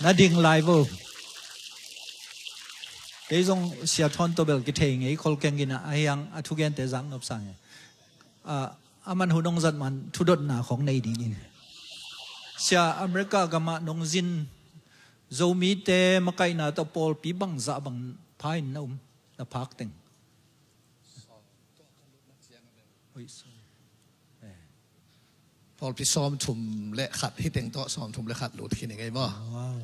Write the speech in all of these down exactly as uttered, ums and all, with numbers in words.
Na ding lai vo. Kei zong Sia Thawn tawh bel kithei ngei khol keng ina, a hiang a thugente zak nop sang e. A, a man hun hong zat man thudotna khong nei dingin. Sia, America gamah nong zin, Zomite makaihna tawh pawlpi bangzah bang pha in na um, na phak teng. Oi, sorry. Eh. Pawlpi sawmthum le khat, hiteng tawh sawmthum le khat lut khin i ngei maw? Wow.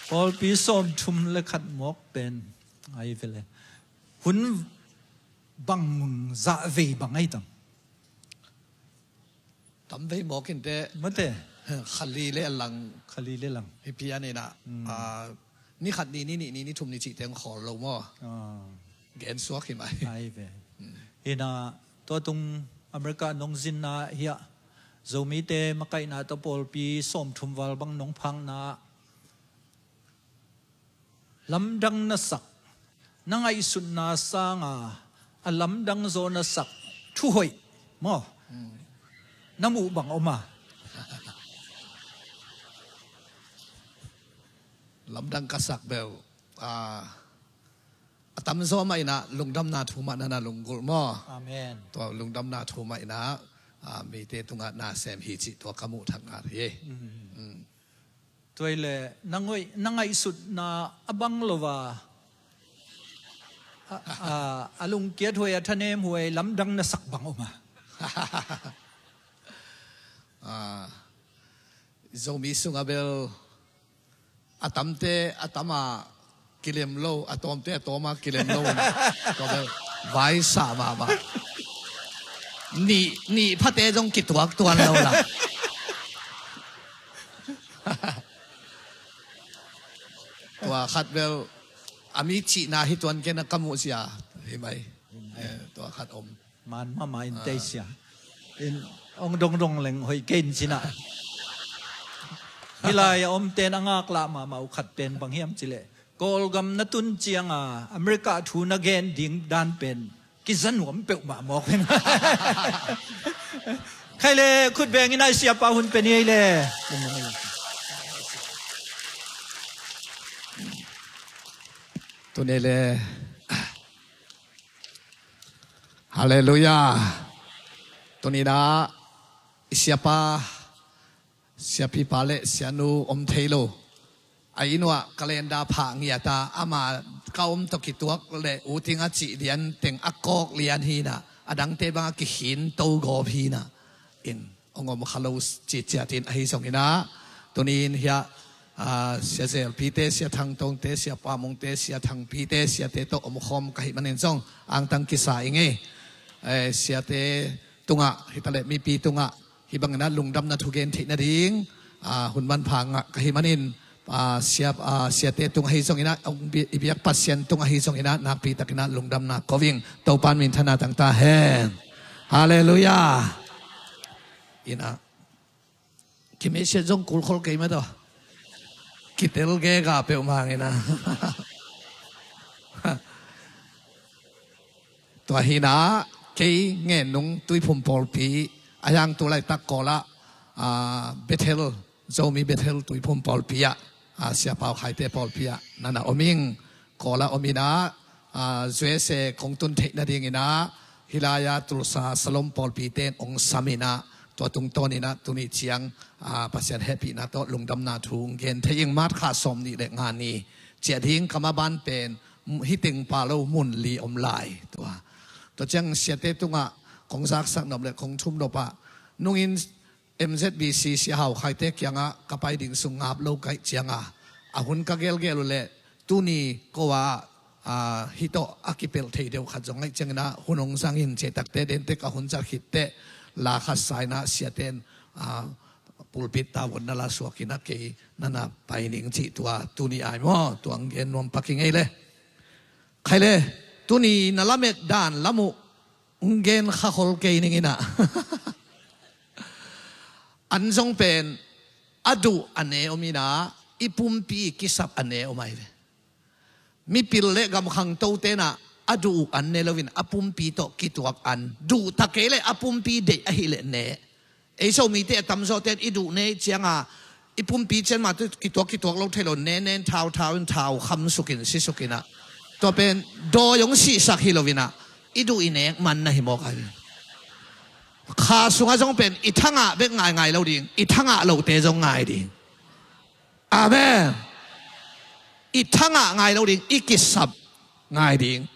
Pawlpi sawmthum le khat mawk pen ai vele. Hun bang zah vei bang ai tam? Tam vei mawk in teh. Mate. Khali le lang. Khali le lang. Hi pian ina. Mm. Ah, ni khat ni, ni nih ni, ni thum ni cih teng khawl lo maw? Ah. Gen suak hi mai. Ai ve. Mm. Ina, tua tung America nong zinna hiah Zomite makaihna tawh pawlpi sawmthum val bang nong phakna lamdang na sak, na ngaihsutna sanga a lamdang zaw na sak thuhoih maw? Hmm. Na muh bang om a? Lamdang ka sak bel, ah, a tamzaw mah ina lungdamna thu mah na na lunggulh maw? Amen. Tua lungdamna thu mah ina, ah, mite tungah na sem hi cih tua ka muh thak ngat hi. Mm. Mm. Tua i le, na ngoi, na ngaihsutna a bang lo a, a, a, a lungkiat huai, a thanem huai, lamdang na sak bang om a? Ah, Zomi sungah bel a tamte a tama kilem lo, a tawmte a tawma kilem lo. Tua bel vaisa mahmah. Nih, nih phate zong kituak tuan lo la. Tua khat bel a mi cihna hi tuan kei na ka muh sia hi mai. Eh, tua khat om. Man mahmah in tei sia. In ong dongdong leng hoih kei in cina. Hih lai a omten a ngaklah mahmah uh khat pen bang hiam cileh, Kawlgam na tun cianga America thu na gen ding dan pen kiza nuam peuhmah mawk pen. Khai le khut bengin ai siapa hun pen i ei le. Tuni le. Halleluiah. Tuni-in ah i siapa, siapipa le sianu om thei lo. A inn uah calendar phah ngiat a, ama ka om tawh kituak le uting a cih lian teng a kawk lian hi-in ah, a dangte bang a kikhin to gawp hi-in ah. In hong om kha lo ci ciatin ahi zongin ah, tuni-in hiah, ah, Sia Zelpite, Sia Thangtongte, Sia Pamungte, Sia Thangpite, siate tawh omkhawm ka hih manin zong angtang kisa i ngei. Eh, siate tungah, hi taleh mipi tungah, hih bangin ah lungdamna thugen theih nading, ah, hun manpha ngah ka hih manin, ah, sia, ah, siate tung ahi zongin ah, hong bi-, i biak Pasian tung ahi zongin ah, nakpi takin ah lungdamna ko ing. Topa'n minthanna tang ta hen. Halleluiah. In ah, kimisiat zong kulkhol kei mah tawh. Kitel gega peuhmah in ah. Tua hi-in ah, kei Ngennung Tuiphum pawlpi, a hiang tu laitak Kawl ah, ah, Bethel, Zomi Bethel Tuiphum pawlpi ah, ah, Sia Pau Khaite pawlpi ah na na om ing. Kawl ah om in ah, ah, U S A kong tun theih nadingin ah, hih lai-ah Tulsa Shalom pawlpite in hong sam in ah, tua tungtawnin ah tuni ciang, ah, Pasian hehpihna tawh lungdamna thu hong gen thei ing. March kha sawmnih le nga ni ciah ding ka maban pen, hih teng pha lo mun li om lai. Tua, tua ciang siate tungah kong zaksak nop le kong thum nop ah, nungin M Z B C Sia Hau Khaite kiangah ka pai ding sung ngap lo ka hih ciangah, a hun ka gelgel uh leh tuni ko ah, ah, hih tawh a kipelh thei deuh khat zong ahih ciangin ah, hun hong zangin ciahtakte dentek a hun zat khit teh, la khat sa-in ah siate in, ah, pulpit tavuan na la suak in ah kei na na pai ning cih tua tuni ai maw, tua hong gen nuam pak ing ei le. Khai le, tuni na lamet dan lam uh hong gen kha khol kei ning in ah. An zong pen a duh a ne om in ah, i pumpi kisap a ne om ai ve. Mipil le gam khangtote in ah a duh uh an ne loin a pumpi tawh kituak an. Duh ta kei le a pumpi deih ahih leh ne. Ei Zomite a tamzawte in i duh nei cianga i pumpi cian mah tu kituak kituak lo thei lo, nen nen thau thau in thau kham sukin si sukin ah, tua pen dawi hong sihsak hi lo in ah, i duh i nek man na hi mawk ai. Kha sungah zong pen i thangah bek ngaingai lo ding, i thangah lote zong ngai ding. Amen. I thangah ngai lo ding, i kisap ngai ding.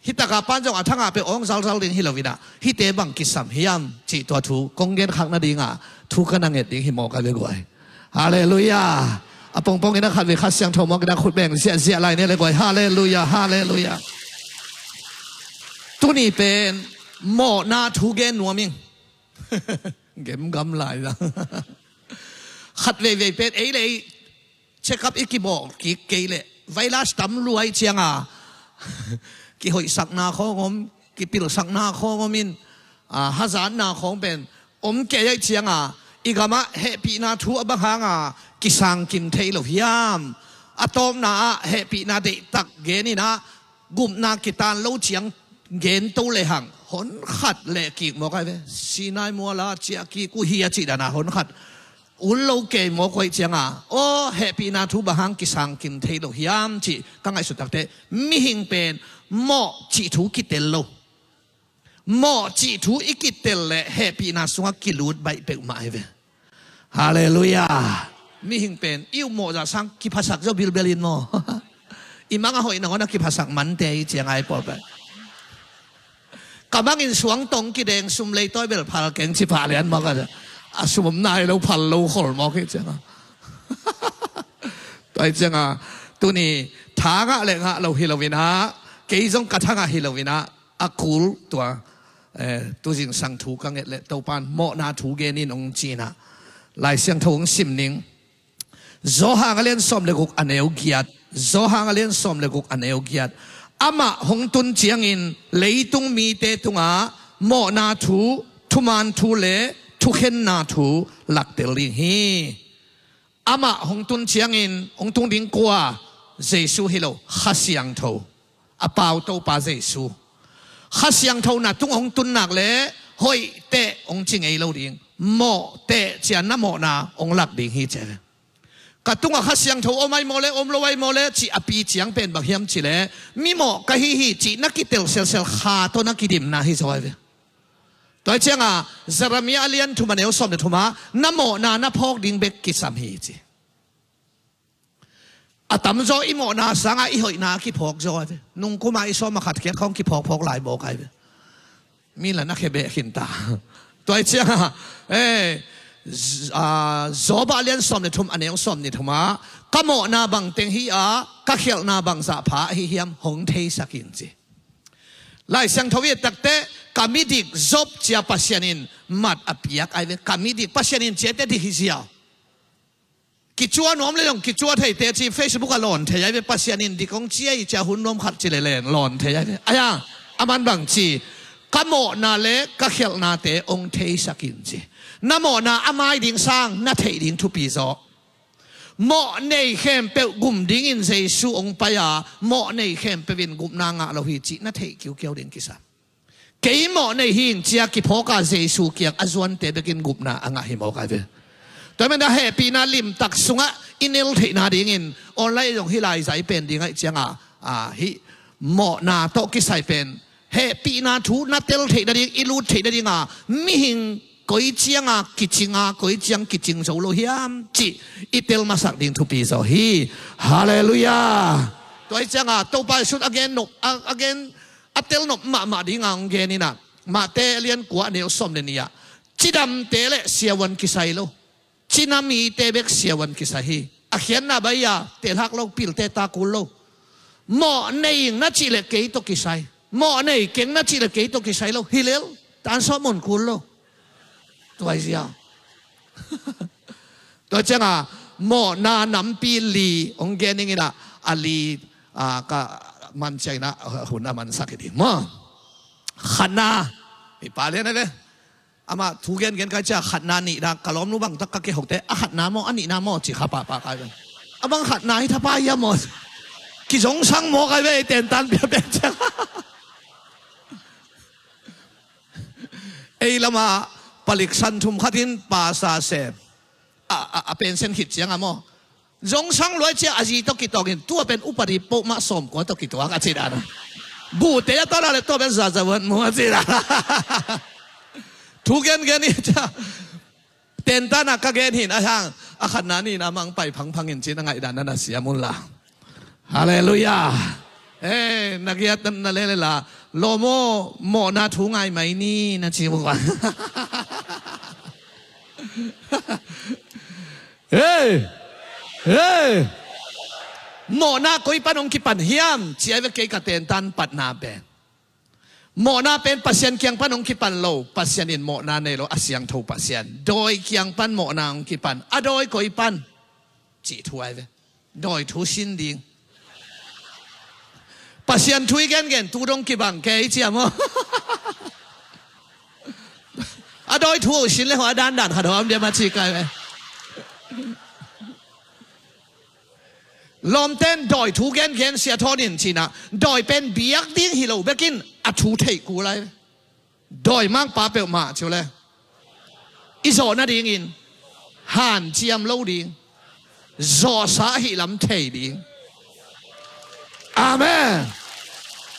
Hi taka pan zong a thangah pe awng zalzal ding hi lo in ah, hihte bang kisam hiam cih tua thu kong genkhak nadingah thu ka na nget ding hi mawk a le guai. Halleluiah. A pongpong in a khat ve Kha Siangtho mawk in a khut beng ziahziah lai ni a le guai. Halleluiah, halleluiah. Tuni pen mawhna thu gen nuam ing. Gemgam lai la. Khat veivei pen ei le ei check-up i kibawh kik kei leh virus tam luai cianga kihoihsakna khawng om, kipilsakna khawng om in, a, hazatna khawng pen om kei aih cianga i gamah hehpihna thu a bang hanga kisangkim thei lo hiam? A tawpna ah hehpihna deihtak gen in ah gupna kitan lo ciang gen to lehang hon khat leh kik mawk ai ve. Sinai muala ciah kik uh hi a cih dana hon khat ul lo kei mawk uh aih cianga aw hehpihna thu bang hang kisangkim thei lo hiam cih ka ngaihsut takte mihing pen mawh cih thu kitel lo. Mawh cih thu i kitel leh hehpihna sungah kilut baih peuhmah ai ve. Halleluiah. Mihing pen i upmawh zah sang kiphasak zaw bilbel in maw? I mang a hoih nangawn a kiphasak mante i ciang ai pawlpah. Ka mangin suangtong kideng sum leitawi bel phal keng ci pah lian mawk a, a sum om nai lo phal lo khol mawk hi cianga. Tua hi cianga tuni tha ngah le ngah lo hi lo in ah, kei zong ka thangah hi lo in ah, a kul tua, eh, tuzingsang thu ka nget leh Topan mawhna thu gen in hong ci in ah Lai Siangtho hong sim ning. Johan a lian sawm le guk a neu giat. Johan a lian sawm le guk a neu giat. Amah hong tun ciangin leitung mite tungah mawhna thu, thuman thu le thukhenna thu laktel ding hi. Amah hong tun ciangin hong tung ding kua? Jesu hi lo, Kha Siangtho. A pau Topa Jesu. Kha Siangtho na tung hong tun nak leh hoih teh hong ci ngei lo ding. Mawh teh cian na mawhna hong lak ding hi ci ve. Ka tungah Kha Siangtho om ai maw le om lo ai maw le cih a pi ciang pen bang hiam ci leh mimawh ka hi hi cih na kitel selsel kha tawh na kidimna hi zaw ai ve. Tua hi cianga Jeremiah a lian thum a neu sawm le thumah na mawhna na phawk ding bek kisam hi ci. A tamzaw i mawhna sangah i hoihna a kiphawk zaw ai ve. Nungkuma i sawm a khat khiat khawng kiphawkphawk lai mawk ai ve. Mi la na khe beh khin ta. Tua hi cianga eh, z- a, Job a lian sawm le thum a neu sawm ni thumah ka mawhna bang teng hi a ka khialhna bang zah pha ahi hiam hong theisak in ci. Lai Siangtho i et takte ka midik Job cia Pasian in mat a piak ai ve. Ka midik Pasian in ciate dik hi ziau. Kicua nuam le zong kicua theite ci Facebook a lawn thei ai ve. Pasian in dik hong cia i cia hun nuam khat ci le leng lawn thei ai ve. Aia, a man bang ci ka mawhna le ka khialhnate hong theisak in ci. Na mawhna a mai ding sang na theih ding thupi zaw. Mawh nei khempeuh gum dingin Jesu hong pai a mawh nei khempeuh in gupna ngah lo hi cih na theih kiukiau ding kisam. Kei mawh nei hing cia kiphawka Jesu kiang a zuante bekin gupna a ngah hi mawk ai ve. Tua hi mana hehpihna limtak sungah i nel theihna dingin online zong hi lai zai pen ding aih cianga, a, hih mawhna tawh kisai pen hehpihna thu na tel theih nading i lut theih nadinga mihing koi cianga kicinga koi ciang kicing zo lo hiam cih i tel masak ding thupi zaw hi. Halleluiah. Tua hi cianga Topa Jesu'n a gen nop a, a gen a tel nop mahmah dinga hong gen inah Mate a lian kua a neu sawm le nih ah cidamte le siavuan kisai lo. Cina mite bek siavuan kisai hi. A khiatna bai-a tehlak lo, pilte ta kul lo. Mawh nei ing na cih le kei tawh kisai. Mawh nei keng na cih le kei tawh kisai lo. Hi lel, tan sawh mun kul lo. Tuai zia. Tua cianga mawhna nampi li hong gen ning inah a li, a, ka man cianginah hun a mansak hi ding maw? Khatna. Hi pa lian a ve. Amah thu gengen kai cia khatna nihna ka lawmnu bangtak ka kihokte a khatna maw a nihna maw ci kha pahpah kai ve. A bang khatna hi thapa hia maw? Kizongsang maw kai ve ei tentan piapia cia. Ei lamah palik san thum khat in pasa se. A, a, a pension khit ciang a maw, zong sang luai cia a zi tawh kitawng in, tua pen upadi pawh mah sawmkua tawh kituak a ci dan a. Bute a tawh la le tua pen zazawan mu a ci dan a. Thu gengen i cia. Tentan a ka gen hin a hang, a khatna nihna mah hong pai phangphang in cin a ngaihdan na na siam un la. Halleluiah. Eh, na giat na lele la. Lawm aw, mawhna thu ngai mai ni na ci uh a. Hey! Hey! Mawhna koi pan hong kipan hiam? Ci ai ve kei ka tentan patna pen. Mawhna pen Pasian kiang pan hong kipan lo, Pasian in mawhna nei lo, a siangtho Pasian. Dawi kiang pan mawhna hong kipan, a dawi koi pan? Cih thu ai ve. Dawi thu sin ding. Pasian thu i gengen tu dong kibang kei cia maw? A dawi thu uh sin le hua dandan khat hawm dia ma ci kai ve. Lawmten dawi thu gengen sia thawn in cina, dawi pen biak ding hi lo bekin a thu theih kul ai. Dawi mangpa peuhmah ciu le i zawh nadingin hanciam lo ding, zawhsa ahi lam thei ding. Amen.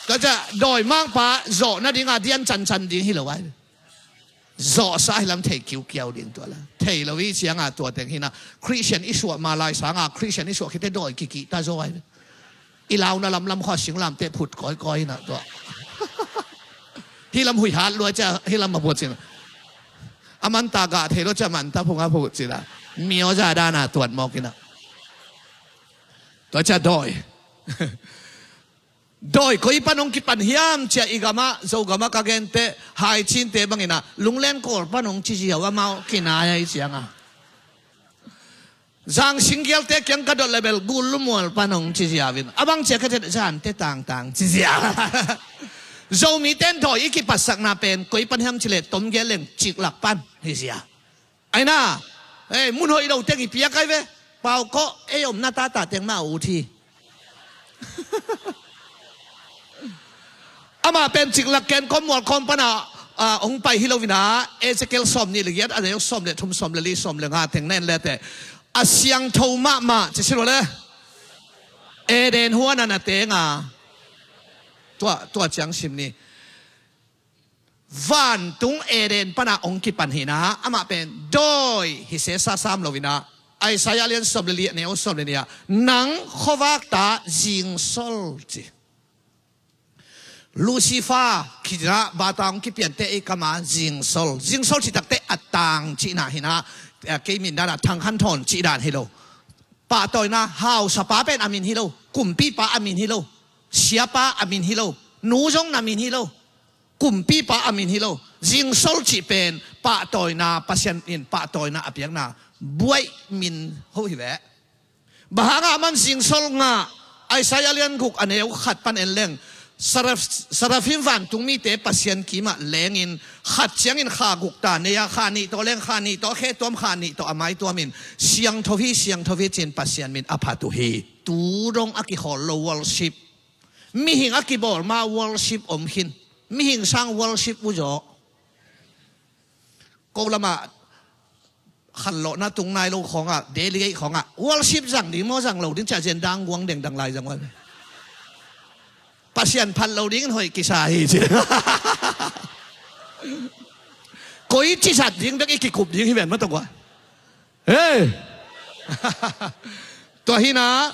Tua cia dawi mangpa zawh nadinga dian cancan ding hi lo ai. Zawhsa ahi lam thei kiukiau ding tua la. Thei lo i cianga tua teng hina Christian i suah ma lai sanga Christian i suah khite dawi kikihta zaw ai. I launa lamlam khua singlamteh phut kawikawi hina tua. Hih lam huih hat lua cia hih lam a buat cina. A manta gah thei lua cia manta phunga phut cina. Mioza dana tuat mawkina. Tua cia dawi. Dawi koi pan hong kipan hiam cia i gamah, Zogamah ka gente, haicinte bangina, lunglen kawl pan hong ci ziau amau kinai ai cianga. Zang singgialte kiang ka dot lebel gul lumual pan hong ci ziau in. A bang cia ka tet zante tangtang ci ziau. Zomiten dawi i kipatsakna pen koi pan hiam cileh tomgel leng ciklak pan hi zia. Aina, eh, mun hoih lo teng i piak ai ve. Pau kawh ei omna tata teng mah a ut hi. Amah pen ciklak ken kawm mual kawm pana, ah, hong pai hi lo vina, Ezekiel sawm nih le giat a neu sawm le thum sawm le li sawm le nga teng na en lete. A siangtho mahmah ci si lo le. Eden huan a na tenga. Tua, tua ciang sim ni. Vantung Eden pana hong kipan hina, amah pen dawi hi sesa sam lo ina. Isaiah lian sawm le li a neu sawm le nia, nang khuavak ta zingsol ci. Lucifer khina bata hong kipiante ei kama zingsol. Zingsol citakte a tang cihna hina, eh, kei min dana thangkhan thawn cih dan hi lo. Pahtawina hausapa pen a min hi lo. Kumpipa a min hi lo. Siapa a min hi lo. Nu zong na min hi lo. Kumpipa a min hi lo. Zingsol cih pen pahtawina, Pasian in pahtawina a piakna buaih min ho hi ve. Bang hanga aman zingsol ngah? Isaiah lian guk a neu khat pan en leng. Saraf-, Sarafim vantung mite Pasian kimah lengin khat ciangin kha guk ta nei a, kha nih tawh leng, kha nih tawh khe tuam, kha nih tawh a mai tuamin siangtho hi, siangtho hi cin Pasian min a phat uh hi. Tu dong a kikhawl lo worship. Mihing a kibawl ma worship om khin. Mihing sang worship uh zaw. Ko lamah khanlawhna tung nai lo khawngah, delegate khawngah, worship zang ding maw zang lo ding cia zen dang guang dengdang lai zang ua. Pasian phat lo dingin hoih kisa hi ci. Koi ci zat ding bek i kikup ding hi ven maw tawh ua. Hey! Tua hina,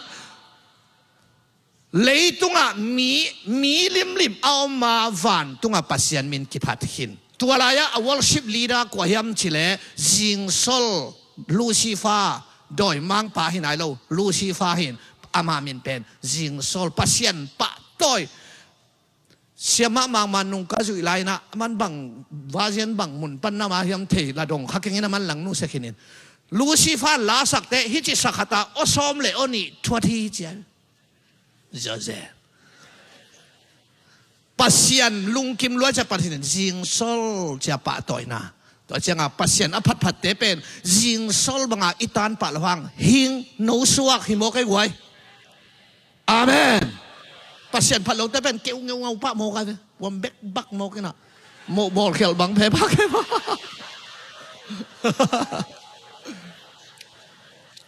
leitungah mi, mi limlim a om a, vantungah Pasian min kiphat khin. Tua lai-ah a worship leader kua hiam cileh zingsol Lucifer, dawimangpa hi nai lo, Lucifer hin, ama min pen zingsol, Pasian pahtawi. Siamah mangman nung ka zuih lai-inah, aman bang version bang mun pan na ma hiam thei la dong kha kengin aman lang nusia khinin. Lucifer la sakte hih ci sakhata aw sawm le aw nih thuat hi cia. Zawzen. Pasian lungkim lua cia Pasian zingsol cia pahtawina. Tua cianga Pasian a phatphatte pen zingsol banga i tanpah lo hang hing no suak hi mawk ei guai. Amen. Pasian phat lote pen keu ngeungau pah mawk a ve. Wam bek bak mawk inah. Moh bawlkhialh bang phe pah kei mawk.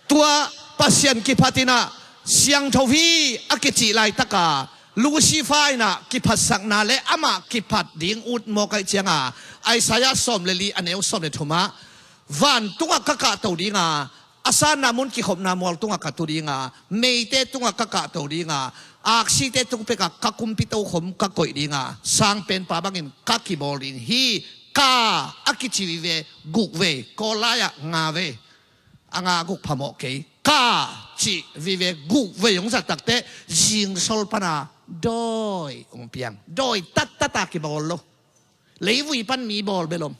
Tua Pasian kiphat in ah siangtho hi a kicih laitaka Lucifer in ah kiphatsakna le amah kiphat ding ut mawk ahih cianga Isaiah sawm le li a neu sawm le thumah, vantungah ka kahto dinga, a sanna mun kikhopna mual tungah ka tu dinga, meite tungah ka kahto dinga, aksite tung pekah ka kumpi tokhom ka koih dinga, sangpenpa bangin ka kibawl ding hi. Ka a kici vive guk vei, Kawl lai-ah nga vei, a nga guk phamawh kei. Ka cih vive guk vei hong zat takteh zingsol pana dawi hong piang. Dawi tattata kibawl lo. Leivui pan mi bawl bel om.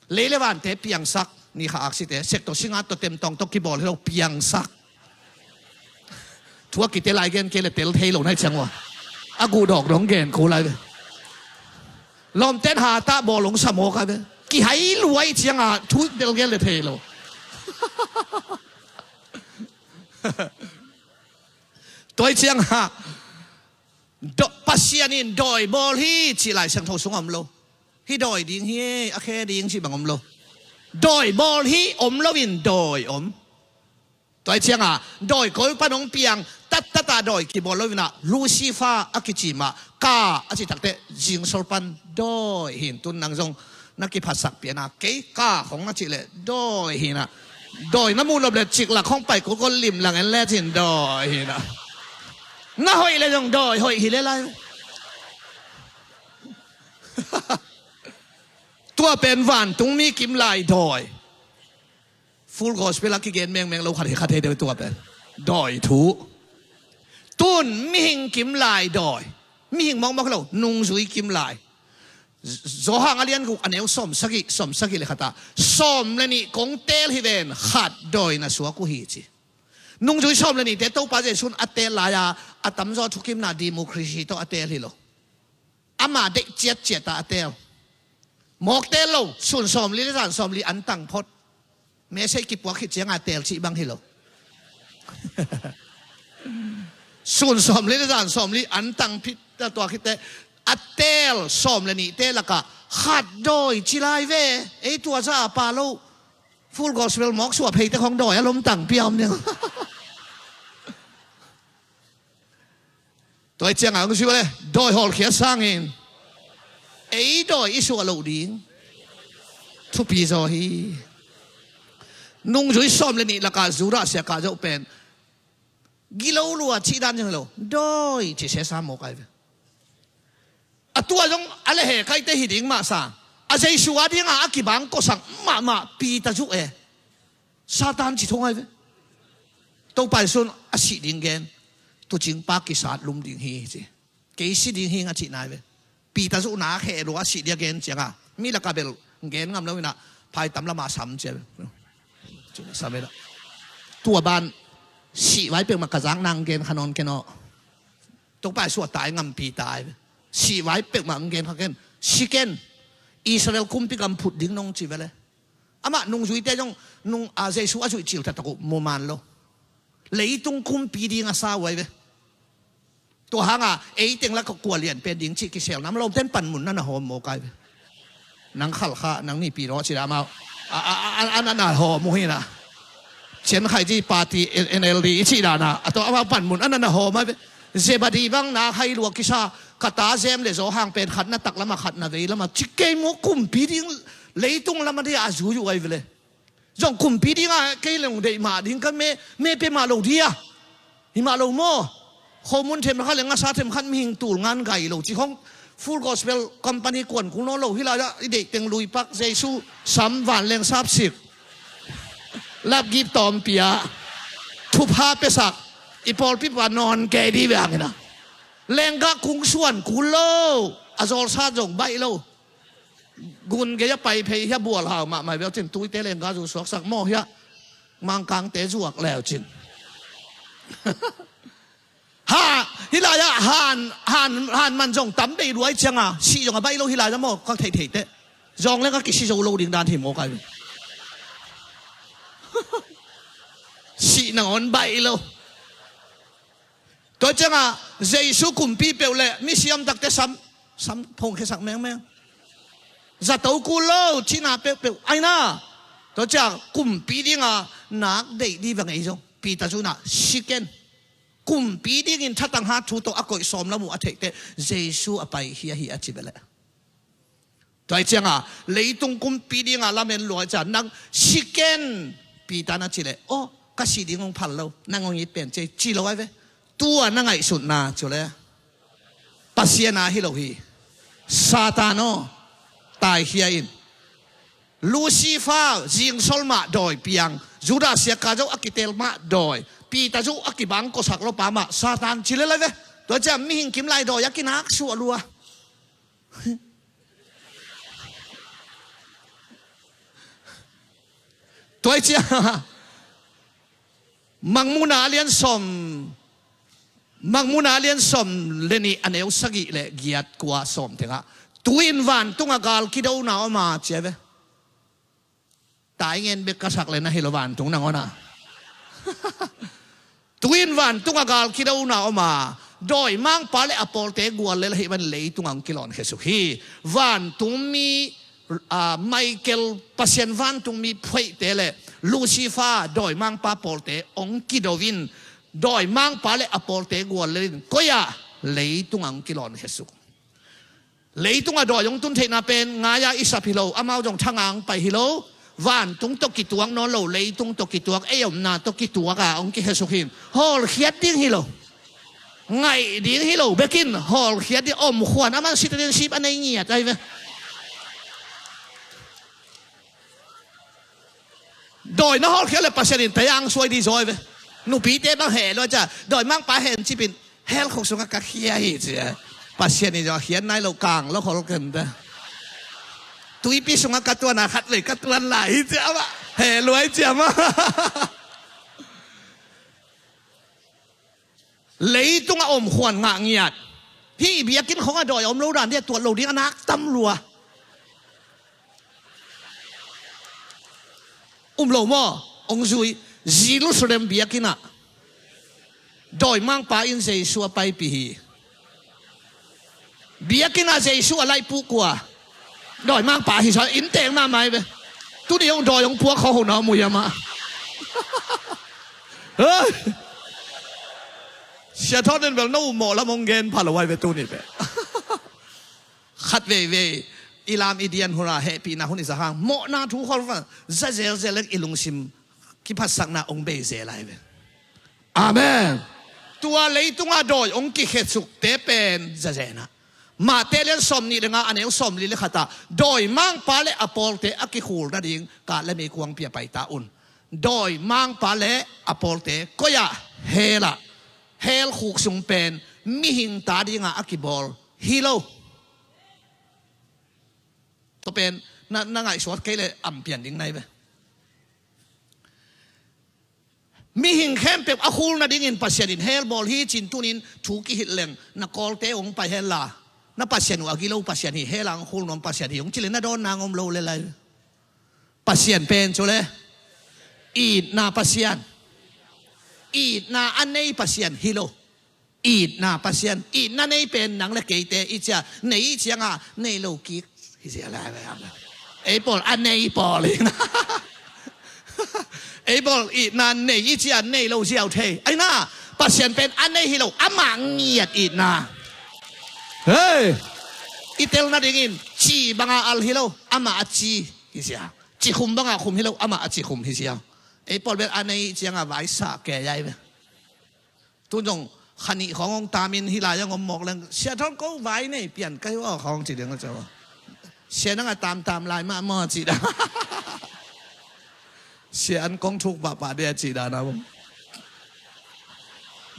Lei le vante piangsak, ni kha aksite, sekto singa totem tawng tawh kibawl hi lo, piangsak. Thu a kite lai gen kei le tel thei lo nai ciang ua. A guh dawk dong gen ko lai ve. Lawmten hatah bawl hong sa mawk a ve. Kihai luai cianga thu tel gen le thei lo. Tua cianga Pasian in dawi bawl hi cih Lai Siangtho sung om lo. Hih dawi ding hi, a khe ding cih bang om lo. Dawi bawl hi om loin dawi om. Tua cianga dawi koi pan hong piang tattata dawi kibawl loin ah Lucifer a kici mah ka a cih takteh zingsol pan dawi hin tun nang zong na kiphatsak pian a, kei ka khong na cih leh dawi hi na. Dawi na muh nop leh ciklak khong pai kulkul limlang en le cin dawi hi na. Na hoih leh zong dawi hoih hi le lai. Tua pen vantung mi kim lai dawi. Full Gospel a kigen mengmeng lo khat hi kha thei deuh tua pen dawi thu. Tun mihing kim lai dawi. Mihing mawkmawk lo, nungzui kim lai. Johan a lian guk a neu sawm sagih, sawm sagih le khat ah sawm le nih kong teel hi ven, khat dawi na suak uh hi ci. Nungzui sawm le nihte Topa Jesuh in a teel lai-a a tamzaw thukimna democracy tawh a teel hi lo. Amah deih ciatciat a a teel. Mawk teel lo, sun sawmli le zan sawmli an tang phot. Message kipuak khit cianga teel cih bang hi lo. Sun sawmli le zan sawmli an tang phit a tua khitte a teel sawm le nihte lakah khat dawi ci lai ve. Ei tua za a pa lo. Full Gospel mawk suah pheite khong dawi a lom tang pia om ding. Tua cianga hong sui le dawi hawlkhia sangin ei dawi i suah loh ding thupi zaw hi. Nungzui sawm le nih lakah Judah sia kah zoh pen gilo lua cih dan zong hi lo, dawi ci sesa mawk ai ve. A tua zong a le he kaite hi ding mah sa, a Jesuh a dinga a kibang kosak mahmah Peter zuh e. Satan ci thong ai ve. Topa Jesuh in a sih ding gen, tuucing pa kisat lum ding hi ci. Kei si ding hi nga cih nai ve. Peter zuhna a kheh lua a sih dia gen cianga mi laka bel gen ngam lo ina phaitam lama sam cia ve. Cina sam ina tua ban sih vai peuhmah ka zak nang gen kha nawn ken aw. Topa Jesuh a tai ngampi tai ve. Sih vai peuhmah ang gen kha ken, si ken. Israel kumpi gam phut ding nong ci ve le. Amah nungzuite zong nung a Jesuh a zuih cil taktak uh muman lo. Leitung kumpi ding a sa uh ai ve. Tua hanga ei teng lak kua lian pen ding cih kisel nam lawmten panmun na na hawm mawk ai ve. Nang khalkha nang nipi raw ci dah amau a na na hawm uh hina. Cian khaiji party N L D i cih dahna a tawh amau panmun a na na hawm ai ve. Zebadi bang na hai lua kisa ka ta zem le zaw hang pen khat na tak lama khat na vei lama ci kei maw kumpi ding leitung lama dia a zui uh ai ve le. Zong kumpi dinga kei leng deih mah ding ka me, me pe mah lo dia. Hi mah lo maw. Khomun themkhat le ngasa themkhat mihing tul ngan gai lo ci khong. Full Gospel Company kuan kul nawn lo hi lai ah i deih teng luipak Jesu sam vanleng sapsik. Lapgip tawmpia. Thupha pesak. I pawlpi pa nawn kei di ve hangina. Lenggah kung suan kul lo. A zawlsat zong baih lo. Gun gei a pai phei hia bual hau mahmah bel cin tuite lengga zu suaksak maw hia. Mangkangte zuak leu cin. Ha, hi lai ah han, han, han man zong tam bei luai cianga sih zong a baih lo hi lai ah maw ka theihtheih teh. Zong leng a kisi zo lo ding dan hi maw kai. Sih nangawn baih lo. Tua cianga Jesu kumpi peuh le misiam takte sam, sam phongkhiasak mengmeng. Zato kul lo cina peuhpeuh aina. Tua ciang kumpi dinga nak deih di va ngei zong Peter zunah si ken. Kumpi dingin thatang hat thu tawh a koih sawm lam uh a theihte Jesu a paikhia hi a ci bele. Tua hi cianga leitung kumpi dinga lamen lua ciang nang si ken Peter na ci leh, aw, ka si ding hong phal lo, nang hong it pen ci, ci lo ai ve. Tua na ngaihsutna cu le Pasian a hi lo hi. Satan aw, taikhia in. Lucifer zingsol mah dawi piang, Judas Iskariot a kitel mah dawi, Peter zu a kibang kosak lo pa mah Satan ci le lai ve. Tua ciang mihing kim lai dawi a kinak suah lua. Tua hi ciang Mangmuhna a lian sawm, Mangmuhna a lian sawm le nih a neu sagih le giat kua sawm tengah, tu-in vantung a gal kidona om a ci ai ve. Tai ngen bek ka sak le na hi lo vantung nangawn a. Tu-in vantung a gal kidona om a, dawimangpa le a pawlte gual le la hi van leitung a hong kilawn khesuk hi. Vantungmi, a, Michael, Pasian vantungmi phuaihte le Lucifer dawimangpa pawlte hong kido in, dawimangpa le a pawlte gual le in koi ah leitung a hong kilawn khesuk. Leitung a dawi hong tun theihna pen ngai-a i sap hi lo, amau zong thanga hong pai hi lo. Vantung tawh kituak nawn lo, leitung tawh kituak, ei omna tawh kituak a hong kikhesuk hi. Hawlkhiat ding hi lo. Ngaih ding hi lo bekin hawlkhiat ding, omkhuan a man citizenship a nei ngiat ai ve. Dawi na hawlkhiat le Pasian in tayang suai di zaw ai ve. Nupite bang heh lua ciang dawimangpa hen cipin hell khuk sungah ka khia hi ci a. Pasian in zong khiat nai lo kang lo khol ken ta. Tuipi sungah ka tuan a khat vei ka tuan lai hi ci a mah. Heh lua hi ci a mah. Leitung a omkhuan ngah ngiat. Hih biakinn khong a dawi a om lo dan dia tuat lo ding a nak tam lua. Um lo maw? Hong zui. Jerusalem biakinn ah dawimangpa in Jesu a paipih hi. Biakinn ah Jesu a laihpuh kua? Dawimangpa hi sa, inntek mahmah hi ve. Tuni hong dawi hong puak khawng ho na om uh hiam ah? Hei! Sia Thawng in bel no uh mawh lam hong gen pha lo ai ve tuni bel. Khat veivei i lam i dian hun a hehpihna hun i za hang mawhna thu khol va za zelzel leng i lungsim kiphatsakna hong bei zel ai ve. Amen. Tua leitunga dawi hong kikhetsukte pen zazenah Mahte lian sawm nih le nga a neu sawm li le khatah dawimangpa le a pawlte a kikhul nading ka le mei kuang pia paita un. Dawimangpa le a pawlte koi-ah? Hell-ah. Hell khuk sung pen mihing ta dinga a kibawl hi lo. Tua pen na, na ngaihsuat kei le am pian ding nai ve. Mihing khempeuh a khul nadingin Pasian in hell bawl hi cin tunin thu kihilh leng na kawlte hong pai hell la. Na Pasian uh a gilo Pasian hi, hell a hong khul nuam Pasian hi hong ci le na dawn nang om lo le lai. Pasian pen cu le itna Pasian, itna a nei Pasian hi lo. Itna Pasian, itna nei pen nang le keite i cia, nei i cianga nei lo kik hi cia lai. Ei pawl a nei pawl hi na. Ei pawl itna nei i cia nei lo ziau thei ai na. Pasian pen a nei hi lo, amah ngiat itna. Hei, i tel nadingin ci banga al hi lo, amah a ci hi cia. Ci khum banga khum hi lo, amah a ci khum hi cia. Ei pawl bel a nei i cianga vai sa ke yai ve. Tun zong khanih khawng hong tamin hih lai-ah hong om mawk leng, Sia Thawng ko vai nei pian ka hi aw khawng ci ding a cau. Sia nang a tamtam lai mah maw ci dan. Sia an kong thuk pahpah dia ci dan a bawm.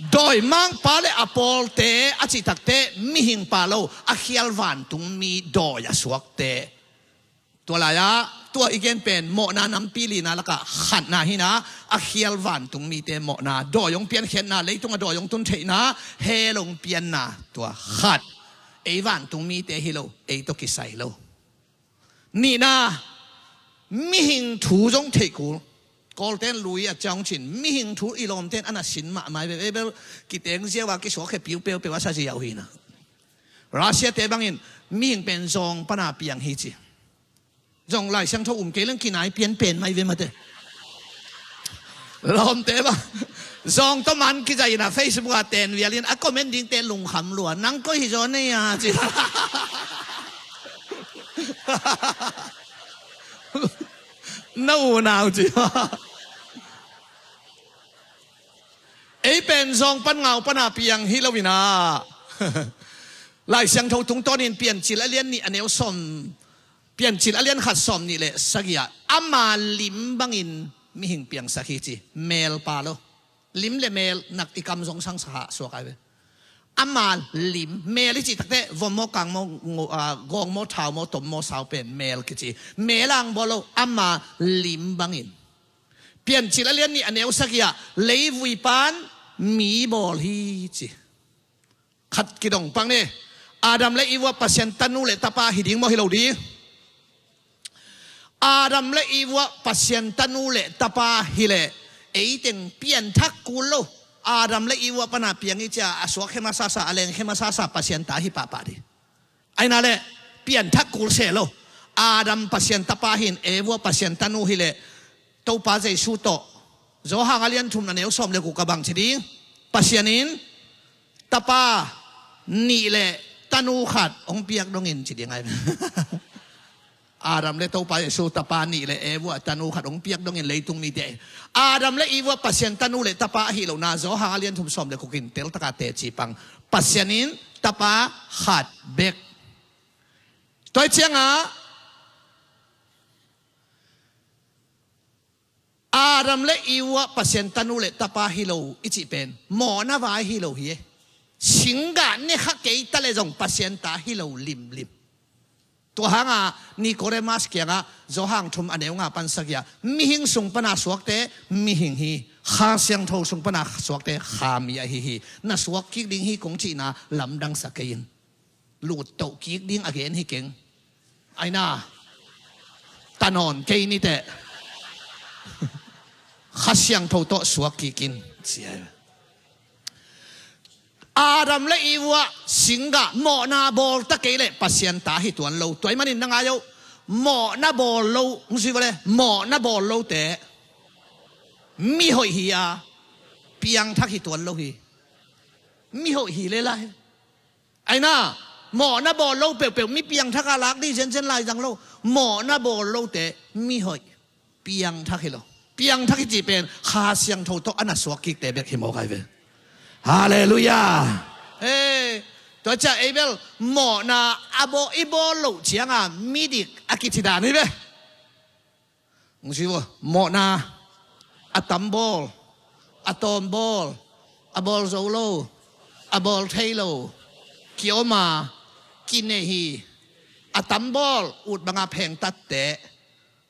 Dawimangpa le a pawlte a cih takte mihing pa lo, a khial vantungmi dawi a suakte. Tua lai-ah tua i gen pen mawhna nampi lina lakah khatna hi na, a khial vantungmite mawhna, dawi hong piankhiatna, leitunga dawi hong tun theihna, hell hong pianna, tua khat. Ei vantungmite hi lo, ei tawh kisai lo. Nihna, mihing thu zong theih kul. Kawlten lui a ciang cin mihing thu i lawmten a na sin mahmah hi ve. Ei bel kiteng ziau a kisuak khia piu peupeu a sa ziau hi na. Russia-te bangin mihing pen zawng pana piang hi ci. Zong Lai Siangtho um kei leng kinai pianpen mai ve mate. Lawmte bang zong tawh man kizaina Facebook ah ten vialin a comment dingte lungkham lua, nang koi hi zaw nei a ci. Na unau ci. Ei pen zong pan ngau pana piang hi lo ina. Lai Siangtho tungtawnin Piancil a lian nih a neu sawm, Piancil a lian khat sawm nih le sagih ah ama lim bangin mihing piangsak hi ci. Mel pa lo. Lim le mel nak i kam zong sangsaha suak ai ve. Ama lim, mel i cih takte vom maw, kang maw, ngo- ah, gawng maw, thau maw, tom maw, sau pen mel kici. Mel ang bawl lo, ama lim bangin. Piancil a lian nih a neu sagih ah leivui pan mi bawl hi ci. Khat kidong pang ni. Adam le Eve ah Pasian tanu le tapa hi ding maw hi lo ding? Adam le Eve ah Pasian tanu le tapa hi leh eiteng pianthak kul lo. Adam le Eve ah pana piang i cia a suak khe masasa, a leng khe masasa Pasian ta hi pahpah ding. Aina le pianthak kul se lo. Adam Pasian tapa hin, Eve ah Pasian tanu hi leh Topa Jesu tawh Johan a lian thum a neu sawm le guk ah bang ci ding? Pasian in tapa nih le tanu khat hong piak dongin ci ding ai. Adam le Topa Jesu tapa nih le Eve ah tanu khat hong piak dongin leitung mite. Adam le Eve ah Pasian tanu le tapa ahi lohna Johan a lian thum sawm le guk in teltaka teci pang. Pasian in tapa khat bek. Tua ciangah Adam le Eve ah Pasian tanu le tapa hi lo i cih pen mawhna vai hi lo hi e. Singgah ne kha kei ta le zong Pasian ta hi lo limlim. Tua hanga Nicodemus kiangah Johan thum a neu nga pan sagih ah mihing sung pana suakte mihing hi, Kha Siangtho sung pana suakte kha mi ahi hi. Na suak kik ding hi kong cihna lamdang sa kei in. Lut toh kik ding a gen hi keng. Aina, ta nawn kei niteh. Kha Siangtho tawh suak kik in. Adam le Eve ah singgah mawhna bawl ta kei leh Pasian ta hi tuan lo. Tua ahih manin na ngai uh, mawhna bawl lo, hong zui vua le, mawhna bawl lote mihoih hi a, piangthak hi tuan lo hi. Mihoih hi le lai. Aina, mawhna bawl lo peuhpeuh mi piangthak a lak ding zenzen lai zang lo. Mawhna bawl lote mihoih, piangthak hi lo. Piangthak hi cih pen Kha Siangtho tawh a na suak kikte bek hi mawk ai ve. Halleluiah. Hei, tua ciah ei bel mawhna a bawl, i bawl loh cianga midik a kici dan hi ve. Hong ci vua, mawhna, a tam bawl, a tawm bawl, a bawl zo lo, a bawl thei lo, kiom a, kinei hi. A tam bawl, ut banga phengtatte,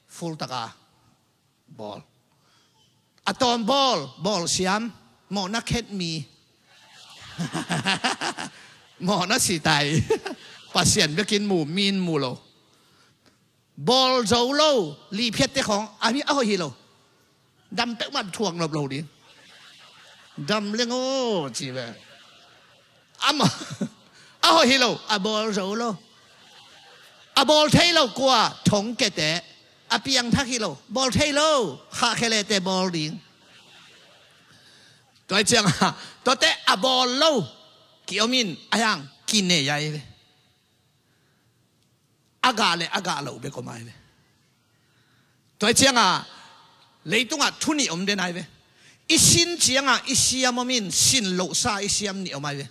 full taka bawl. A tawm bawl, bawl siam, mawhna khet mi. Mawhna sitai. Pasian bekin mu, min mu lo. Bawl zo lo, liphiatte khawng, a mi a hoih hi lo. Dam peuhmah thuak nop lo ding. Dam leng aw, ci ve. Amah, a hoih hi lo, a bawl zo lo. A bawl thei lo kua, thongkiate, a piangthak hi lo, bawl thei lo, khahkhelete bawl ding. Tua ciangah, tuate a bawl lo, kiom in, a hiang, kinei ai ve. A gah le a gah loh bek om ai ve. Tua ciangah leitungah thu nih om den ai ve. I sin ciangah i siam om in, sin lohsa i siam nih om ai ve.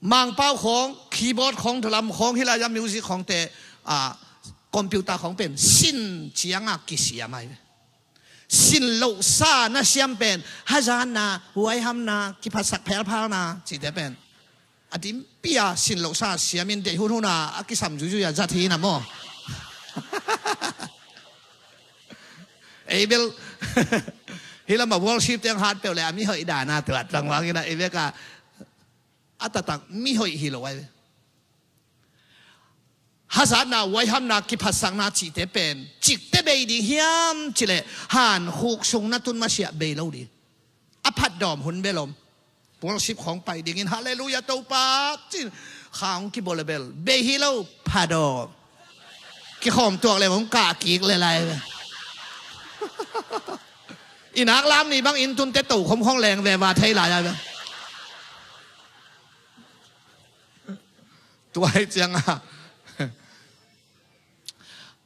Mangpau khawng, keyboard khawng, drum khawng, hilaiah music khawngte, ah, computer khawng pen sin ciangah kisiam ai ve. Sin lohsa na siam pen hazatna, huaihamna, kiphatsak phelphalna cihte pen a dimpia sin lohsa siamin deih hunhuna a kisam zuizui a zat hi na maw? Ei bel hih lamah worship teng hat peuh le a mihoih dana tuat bangvangin a ei beka a taktak mihoih hi lo ai ve. Hazatna, huaihamna, kiphatsakna cihte pen cikte bei ding hiam cileh hankhuk sung na tun masiah bei lo ding. A phatdawm hun bel om. Worship khawng pai dingin halleluiah Topa cin khang kibawl a bel bei hi lo, phatdawm. Kikhawm tuak leng hong kah kik le lai ve. I nak lam ni bang inn tunte tokhom khong leng ve va thei lai a ve. Tua hi cianga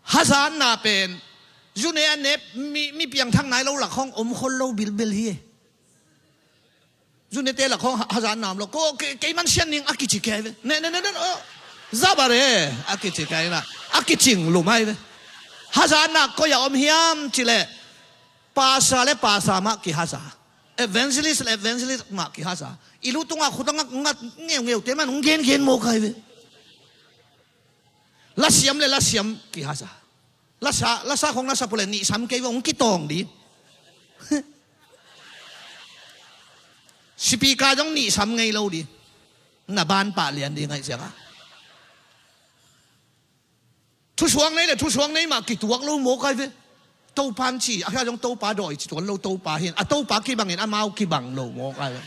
hazatna pen zune a nep mi, mi piangthak nai lo lak khong om khol lo bilbil hi. Zunete lak khong ha-, hazatna om lo. Ko ke, kei man sian ning a kici kei ve. Ne, ne, ne, ne, oh. Zabare a kici kei na. A kicing lumai ve. Hazatna koi a om hiam cile. Pasa le pasa mah kihaza. Evangelist le evangelist mah kihaza. I lu tunga khutang ngat ngeu ngeu te man hong gen gen mo kai ve. Lasiam le lasiam kihaza. Lasa, lasa khong lasa pule nih sam kei ve hong kitawng di. Sipika zong nih sam ngei lo di. Na ban pah lian di ngaih cianga. Thusuang nei le thusuang nei mah kituak lo mawk ai ve. Topa an ci a hia zong Topa dawi ci tuan lo Topa hin a Topa kibangin amau kibang lo mawk ai ve.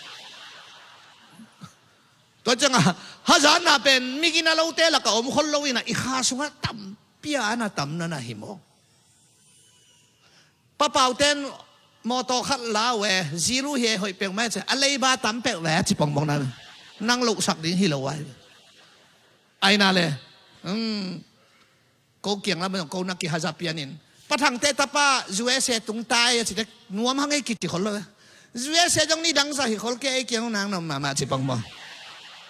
Tua cianga hazatna pen migina lote laka om khol lo ina i kha sunga tampia ana tam nana hi mawk. Papauten mawtaw khat lau e zilu hi e hoih peuh mai ce a leiba tam peuh ve a ci pongmong na nang lohsak ding hi lo ai. Aina le ko kiang lam ko na kihaza pianin Pathangte tapa U S A tung tai a cite nuam hang ei kici khol lo ve. U S A zong ni dangsa hi khol ke ei kiang nang nom mama ci pongmong.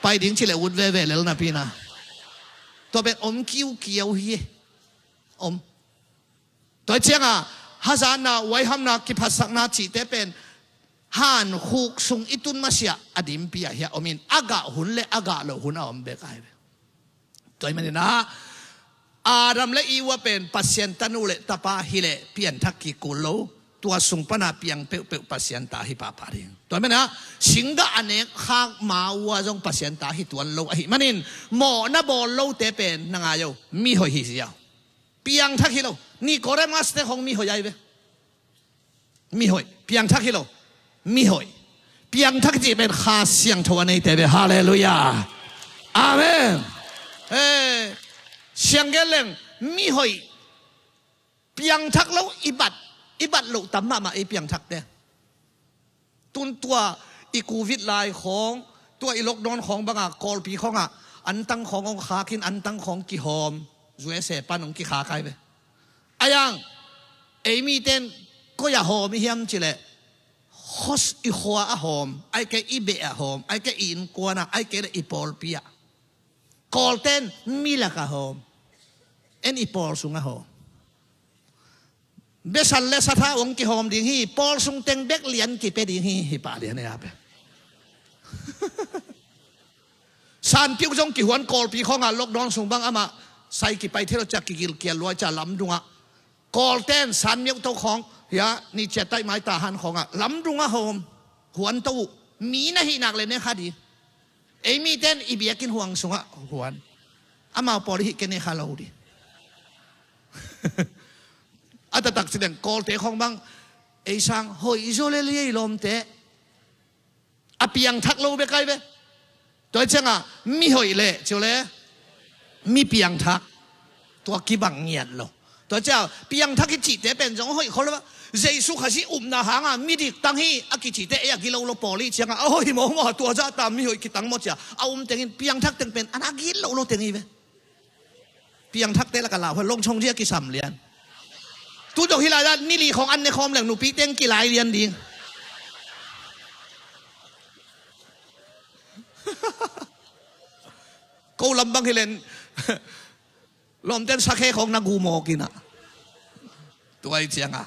Pai ding ci le ut veve lel napi na. Tua pen om kiukiau hi e. Om. Tua cianga hazatna waihamna kiphatsakna cihte pen han khuk sung i tun masiah a dimpi ah hia omin a gah hun le a gah lo hun a om bek ai ve. Tua i manina Adam le Eva pen Pasian tanu le tapa hi le pianthak kikul lo. Tua sung pana piang peuhpeuh Pasian ta hi pahpah ding. Tua i manina singgah a nek khak ma ua zong Pasian ta hi tuan lo ahi manin mawhna bawl lote pen na ngai o mihoih hi zia. Piangthak hi lo. Nikodemas te hong mihoih ai ve. Mihoih. Piangthak hi lo. Mihoih. Piangthak cih pen Kha Siangtho a neite ve. Halleluiah. Amen. Eh, sianggen leng mihoih. Piangthak lo i bat. I bat lo tam mahmah ei piangthakte. Tun tua i covid lai khawng tua i lockdown khawng banga Kawlpi khawngah antang khawng hong khakin antang khawng kihawm U S A pan hong kikhak ai ve. Aiang ei miten koi a hawm i hiam cileh hos i khua a hawm ai kei i beh a hawm ai kei i innkuanah ai kei le i pawlpi ah. Kawlten milak a hawm en i pawl sung a hawm. Besan le satha hong kihawm ding hi. Pawl sung teng bek lian kipe ding hi. Hi pah lian e a pe. Sanpiuk zong kihuan Kawlpi khawngah lockdown sung bang amah sai kipai thei lo cia kigilkial luai cia lamdungah Kawlten sanmiuk to khawng hia ni cia taih mai tahan khawngah lamdungah hawm. Huan to uh mi na hih nak le ne kha di. Ei miten i biakinn huang sungah huan. Amau pawl i hih ke ne kha lo di. A taktak ci deng Kawlte khawng bang ei sang hoih zaw le liei lawmte. A piangthak lo bek ai ve. Tua cianga mihoih le cio le mi piangthak. Tua kibang ngiat lo. Tua cia piangthak i cihte pen zong hoih khol lo. Jesu Khazih upna hanga mi diktang hi a kicihte ei a gilo lo pawl i cianga a hoih mawmaw tua zahta mihoih kitang maw cia a um tengin piangthak teng pen ana gilo lo teng hi ve. Piangthakte laka lau hua longchong zia kisam lian. Tu dok hi lai la nili khong an ne khawm leng nupi teng kilai lian ding. Ko lam bang hi len lawmten sakhe khong na gu mawk ina. Tuai cianga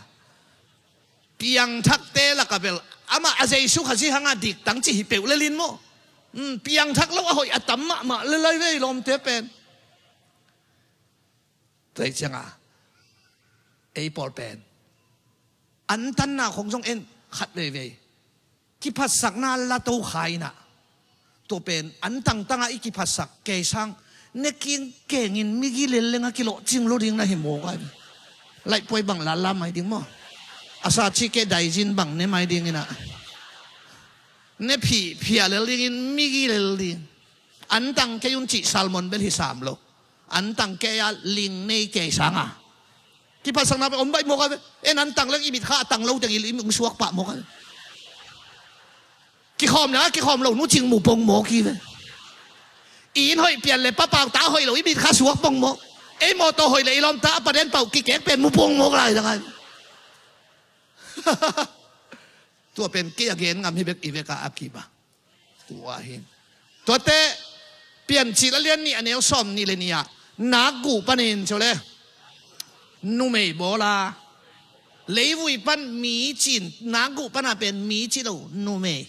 piangthakte laka bel amah a Jesu Khazih hanga diktang ci hi peuh lelin maw? Piangthak lo a hoih a tam mahmah lelai vei lawmte pen. Tuai cianga ei pawl pen antanna khong zong en khat veivei kiphatsakna lato khaina. Tua pen an tangtanga i kiphatsak kei sang ne king kengin migi lel lenga kilawh cing lo ding na hi mawk ai. Laihpuai bang lala mai ding maw? A sa ci ke daizin bang ne mai ding ina ne phih phia lel dingin migi lel ding. An tang kei un cih salmon bel hi sam lo. An tang kei a ling nei kei sanga kiphatsakna pen om baih mawk a ve. En an tang leng i mit kha a tang lo teng i lim hong suak pah mawk a ve. Kikhawm na kikhawm lo nu cing mu pong mawk hi ve. I inn hoih pian le papau ta hoih lo i mit kha suak pong mawk. Ei mawtaw hoih le i lawmta a paden pauh kikek pen mu pong mawk lai dang a. Tua pen kei a gen ngam hi bek i vek a a kip a. Tua hi. Tuate Piancil a lian nih a neu sawm nih le nih ah nakguh panin cio le numei bawl a, leivui pan mi cin, nakguh pana pen mi ci lo numei.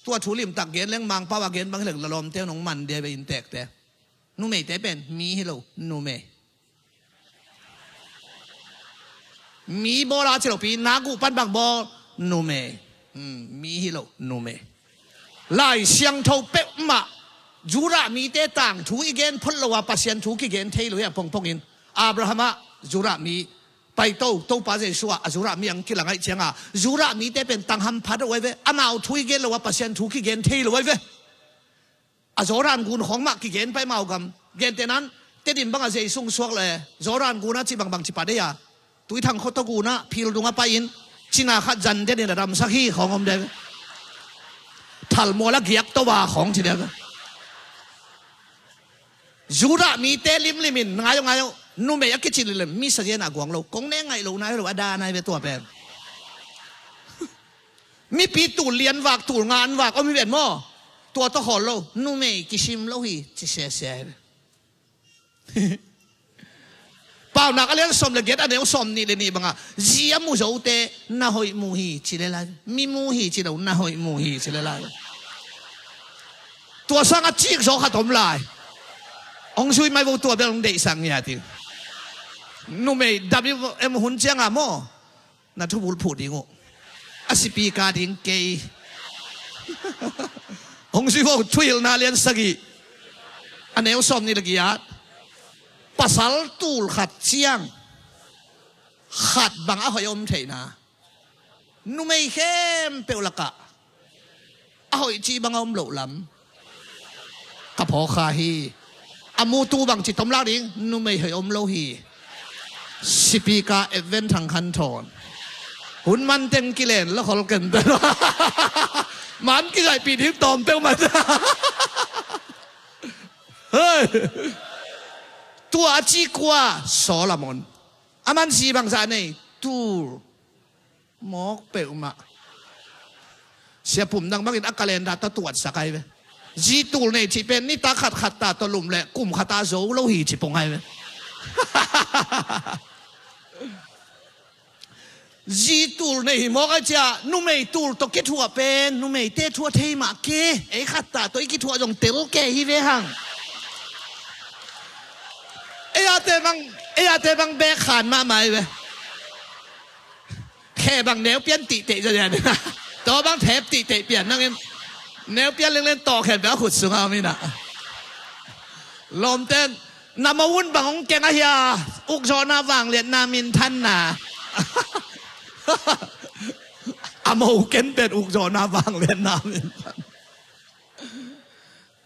Tua thu limtak gen leng Mangpau a gen bang hi leng lalawmte nong man dia ve inntekte. Numeite pen mi hi lo numei. Mi bawl a ci lopi nakguh pan bang bawl numei. Hmm, mi hi lo numei. Lai Siangtho peuhmah Judah mite tangthu i gen phot lo a Pasian thu kigen thei lo hi a pongpongin Abraham ah Judah mi paito Topa Jesuh ah a Judah mi ang kilang aih cianga Judah mite pen tang hamphat uh ai ve. Amau thu i gen lo a Pasian thu kigen thei lo ai ve. A Jordan gun khawng mah kigen pai mau gam. Gentenan Tedim bangah Jesu hong suak le Jordan gunah ci bangbang ci pah dei a. Tuithang khuataw gunah phil dungah pai-in cina khat zan denin a damsak hi khawng om dei. Thalmual a giak to a khawng ci dei. Judah mite limlimin ngai aw ngai aw numei a kici lilem mi sazian a guang lo kong ne ngaih lo nai lo a da nai ve tua pen. Mipi tul lian vak tul nga an vak om hi ven maw? Tua tawh khawl lo numei kisim lo hi ci sese hi. Paunak a lian sawm le giat a neu sawm nih le nih bangah zi a mu zote na hoih mu hi ci le lai. Mi mu hi ci lo na hoih mu hi ci le lai. Tua sang a cik zaw khat om lai. Hong zui mai vo tua bel hong deihsak ngiat hi. Numei W M hun cianga maw? Na thubul phuh ding uh a sipi ka ding kei. Hong zui vo Thuhilhna lian sagih a neu sawm nih le giat. Pasal tul khat ciang khat bang a hoih om theihna numei khempeuh lakah a hoih cih bang a om loh lam ka phawk kha hi. A mutu bang ci tomlak ding numei hoih om lo hi. Sipika Event Thang Khan Thawn hun man teng kilen la khol ken ta. Man kizaihpih ding tawm peuhmah. Hei. Tua a ci kua Solomon a man zi bangzah nei tul mawk peuhmah. Sia Pum Dang bangin a calendar tawh tuatsak ai ve. Zi tul nei cih pen nitak khat khat ta tawh lum le kum khat a zo lo hi ci pong ai ve. Zi tul nei hi mawk ai cia numei tul tawh kithuah pen numeite thuah thei mah ke ei khat ta tawh i kithuah zong tel ke hi ve hang. Ei ate bang ei ate bang bek khan mahmah ai ve. Khe bang neu pian tihte zazian. Taw bang thep tihte pian nangin neu pian lenglen taw khen bel khut sunga om ina. Lawmten na mo un bang hong keng ahia ukzawhna vangliatna minthanna. A mo ken pen ukzawhna vangliatna minthan.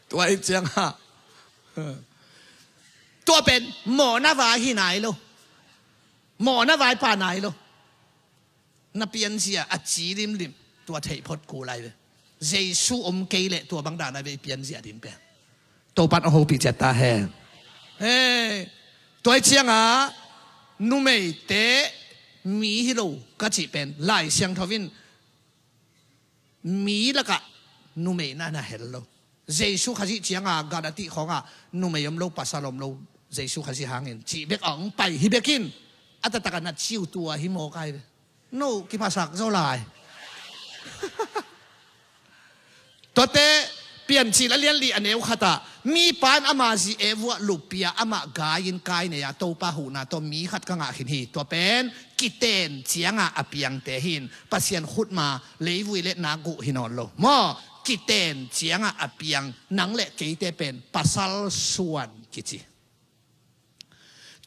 Tua i cianga tua pen mawhna vai hi nai lo. Mawhna vaipa nai lo. Na pianzia a ci limlim tua theih phot kul ai ve. Jesu om kei leh tua bang dan ai ve i pianzia ding pen. Topan a hopih ciat ta hen. Hei. Tua i cianga numeite mi hi lo ka cih pen Lai Siangtho in mi lakah numei na na hel lo. Jesu Khazih cianga gan a tih khawngah numei om lo pasal om lo Jesu Khazih hangin cih bek a hong pai hi bekin a taktakah na ciu tua hi mawk ai ve. No kiphasak zaw lai. Tuate Piancil a lianlih a neu khatah mipa in ama zi e vuah luppia amah gai-in kai nei-a Topa huhna tawh mi khat ka ngah khin hi. Tua pen kiten cianga a piangte hin Pasian khutma leivui le nakguh hi nawn lo maw? Kiten cianga a piang nang le keite pen pasal suan kici.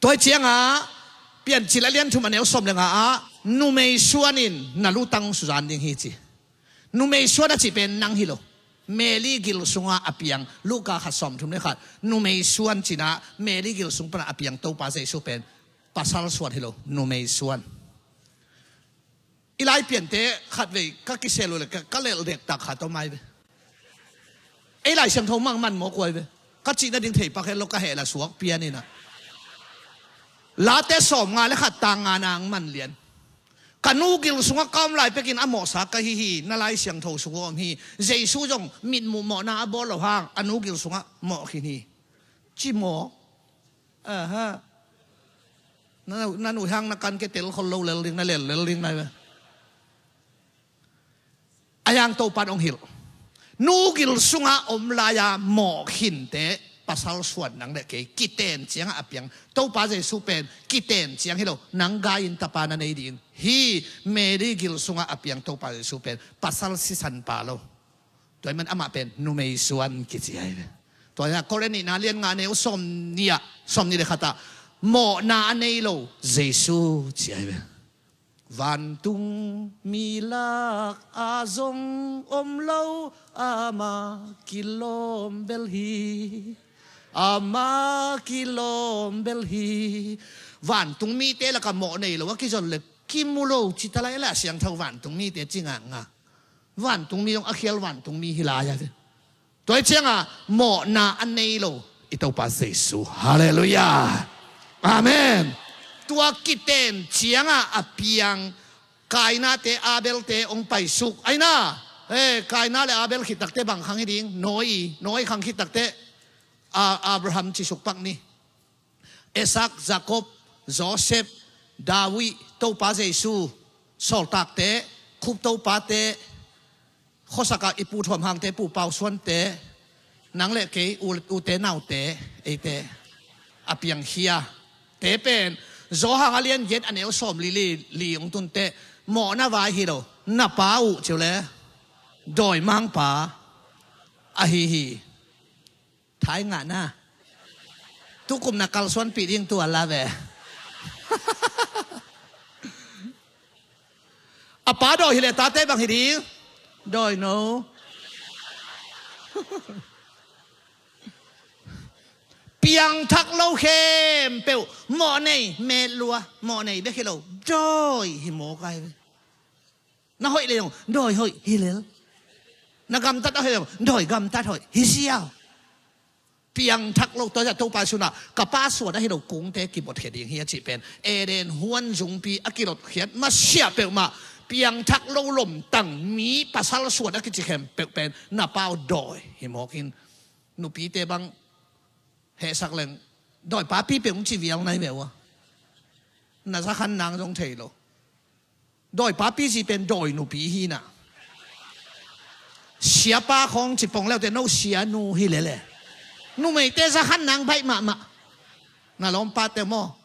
Tua hi cianga Piancil a lian thum a neu sawm le nga ah numei suanin na lutang suzan ding hi ci. Numei suan a cih pen nang hi lo. Mary gil sungah a piang, Luka khat sawmthum le khat, numei suan cihna, Mary gil sung panah a piang Topa Jesu pen pasal suan hi lo, numei suan. I Laipiante khatvei ka kisel uh le ka, ka lelh dektak khat om ai ve. Ei Lai Siangtho mangman mawk uh ai ve. Ka cihna ding theipak het lo, ka heh la suak pian inah. Late sawmnga le khat tang nga nang man lian. Ka nu gil sungah ka om lai pekin a mawhsa ka hi hi, na Lai Siangtho sung uh om hi. Jesu zong mitmuh mawhna a bawl lo hang a nu gil sungah mawh khin hi. Ci mawk. Aha. Na, na nuihang na kan ke tel khol lo lel ding, na lel lel ding na ve. A yang Topan ong hilh. Nu gil sungah om lai-a mawh khinte pasal suan nang le kei kiten ciangah a piang Topa Jesu pen kiten ciang hi lo, nang gai-in tapa na nei ding hi. Mary gil sungah a piang Topa Jesu pen pasal sisan pa lo. Tua hi man amah pen numei suan kici ai ve. Tua hi a Korin nihna lian nga neu sawm nih ah, sawm nih le khatah mawhna a nei lo Jesu ci ai ve. Vantung mi lak a zong om lo, ama kilawm bel hi. Ama kilawm bel hi. Vantung mite lakah mawh nei lo a kizon le kimu lo cita lai la siangtho vantung mite ci ngakngak. Vantung mi zong a khial vantung mi hi lai a ve. Tua hi ciangah mawhna a nei lo i Topa Jesu. Halleluiah. Amen. Tua kiten ciangah a piang Kaina te Abel te ong paisuk aina. Eh, Kaina le Abel khit takte bang khang hi ding? Noi, Noi khang khit takte, ah, Abraham cisuk pak ni. Isak, Jakob, Joseph, David, Topa Jesu, sawltakte, khup topate, khuasakah i pu thuam hangte, pu pau suante, nang le kei, u, ute naute, eite, a piangkhia. Te pen, Johan a lian giat a neu sawm li li, li ong tunte, mawhna vai hi lo, na pa uh ciu le, dawimangpa, ahi hi. Thai ngahna. Tukum na kalsuanpih ding tua la ve. A pa dawi hi le tate bang hi ding? Dawino. Piangthak lo khempeuh mawh nei, met lua, mawh nei bek hi lo. Dawi hi mawk ai ve. Na hoih le zong dawi hoih hi lel. Na gamtat a hoih le zong dawi gamtat hoih hi siau. Piangthak lo tua zia Topa sunah ka pa suan ahi lo kungte kibotkhia ding hi a cih pen Eden huan zungpi a kilotkhiat masiah peuhmah piangthak lo lomtang mi pasal suan a kici khempeuh pen na pau dawi hi mawkin nupite bang hehsak leng dawi papi peuh ci vial nai veu a na zakhan nang zong thei lo. Dawi papi ci pen dawi nupi hi na. Siapa khawng ci pong leute no sianu hi lele. Numeite zakhan nang baih mahmah. Na lawmpate maw?